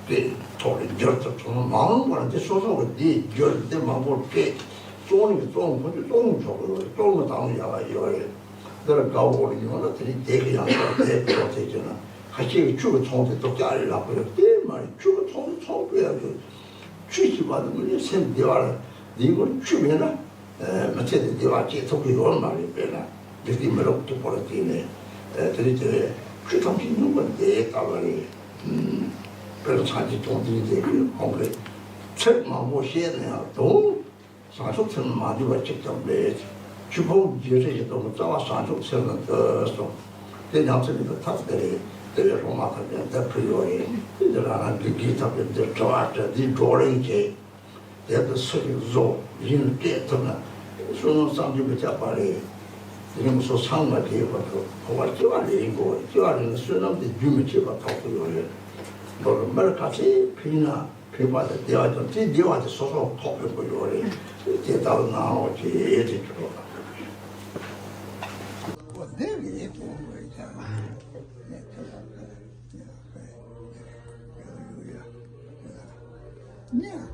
དེ་ཐོག་ལ་འགྱུར་ཐུབ་སོང་། མ་འོངས་པར་འདི་སོ་སོ་གི་འདིའི་རྒྱུར་འདི་མང་པོ་སྤྲད་བཙོང་ནི་བཙོང་ཁོ་ཚོས་བཙོང་མི་ཆོག་གི་ཡོད་རེད། བཙོང་མི་བཏང་ཡག་ཡོད་རེད། འདི་ལ་དགའ་བོ་ལ་ཡོང་ན་དེ་རིང་དེ་གི་ཡང་དེ་གི་ཡོང་དེ་བྱས་ན་ཁ་ཤས་ཀྱི་ཆུ་གི་ཚོང་དེ་སྡུག་ཅག་རེད་ལབ་གི་ཡོད། དེ་མ་རེད། ཆུ་གི་ཚོང་ཚོང་དགོས་ཡག་ཡོད། ཆུ་ཞིག་བ་དེ་མི་ནི་སེམས་བདེ་བ་ལ་འདིའི་སྐོར་ཆུ་མེད་ན། མི་ཚེ་འདི་བདེ་བ་སྐྱེལ་ཐུབ་ཀྱི་ཡོད་མ་རེད། དཔེར་ན་འཇིག་རྟེན་མི་རབས་སྟུག་པོ་ལ་བརྟེན་ནས་དེ་རིང་དེ་བས་ཆུ་ཐམས་ཅད་སྙོམས་པར་འདེགས་ལྟ་བ་རེད། དཔེར་ན་སངས་རྒྱས་བཅོམ་ལྡན་འདས་ཀྱིས་ཁོང་གི་ ཁྲིད་མང་པོ་བཤད་ན་ཡང་དུང་། བྱང་ཆུབ་སེམས་ལ་མ་འདུས་པ་གཅིག་ཀྱང་མེད། ཆོས་ཕུང་རྒྱས་བསྲིང་གི་དུང་རྩ་བ་བྱང་ཆུབ་སེམས་ལ་འདུས་སོ། དེ་ཉམས་སུ་ལེན་པའི་ཐབས་དེ་རེད། དེ་བས་སློབ་མ་ཐམས་ཅད་འདིར་ཕུལ་ཡོད་རེད། འདི་རང་རང་དགེ་རྒན་ཐམས་ཅད་འདིར་དྲི་བ་དྲི། འདིའི་བགྲོ་གླེང་བྱེད། དེ་ལྟར་སུ་ཞིག་བཟོ་ཡིན་སྤྲད་ཐུབ་ན། བསོད་ནམས་བསམ་གྱིས་མི་ཁྱབ་པ་རེད། དེ་རིང་སོ་སང་མ་དེའི་བར་དུ་འཁོར་བ་སྐྱེ་བ་ལེན་དགོས། སྐྱེ་བ་ལེན་ན་བསོད་ནམས་དེ་རྒྱུན་མི་འཆད་པར་ཐོབ་ཐུབ་ཡོད་རེད། མདོར་ན་མི་ལ་ག་ཚད་ཕན་ན་ཕན་པ་དང་བདེ་བ་ཀྱང་དེ་བདེ་བ་དེ་སོ་སོར་ཐོགས་ཕན་པོ་ཡོད་རེད། དེ་ལྟར་གནང་རོགས་བྱེད་དེ་ཆོག་ནས།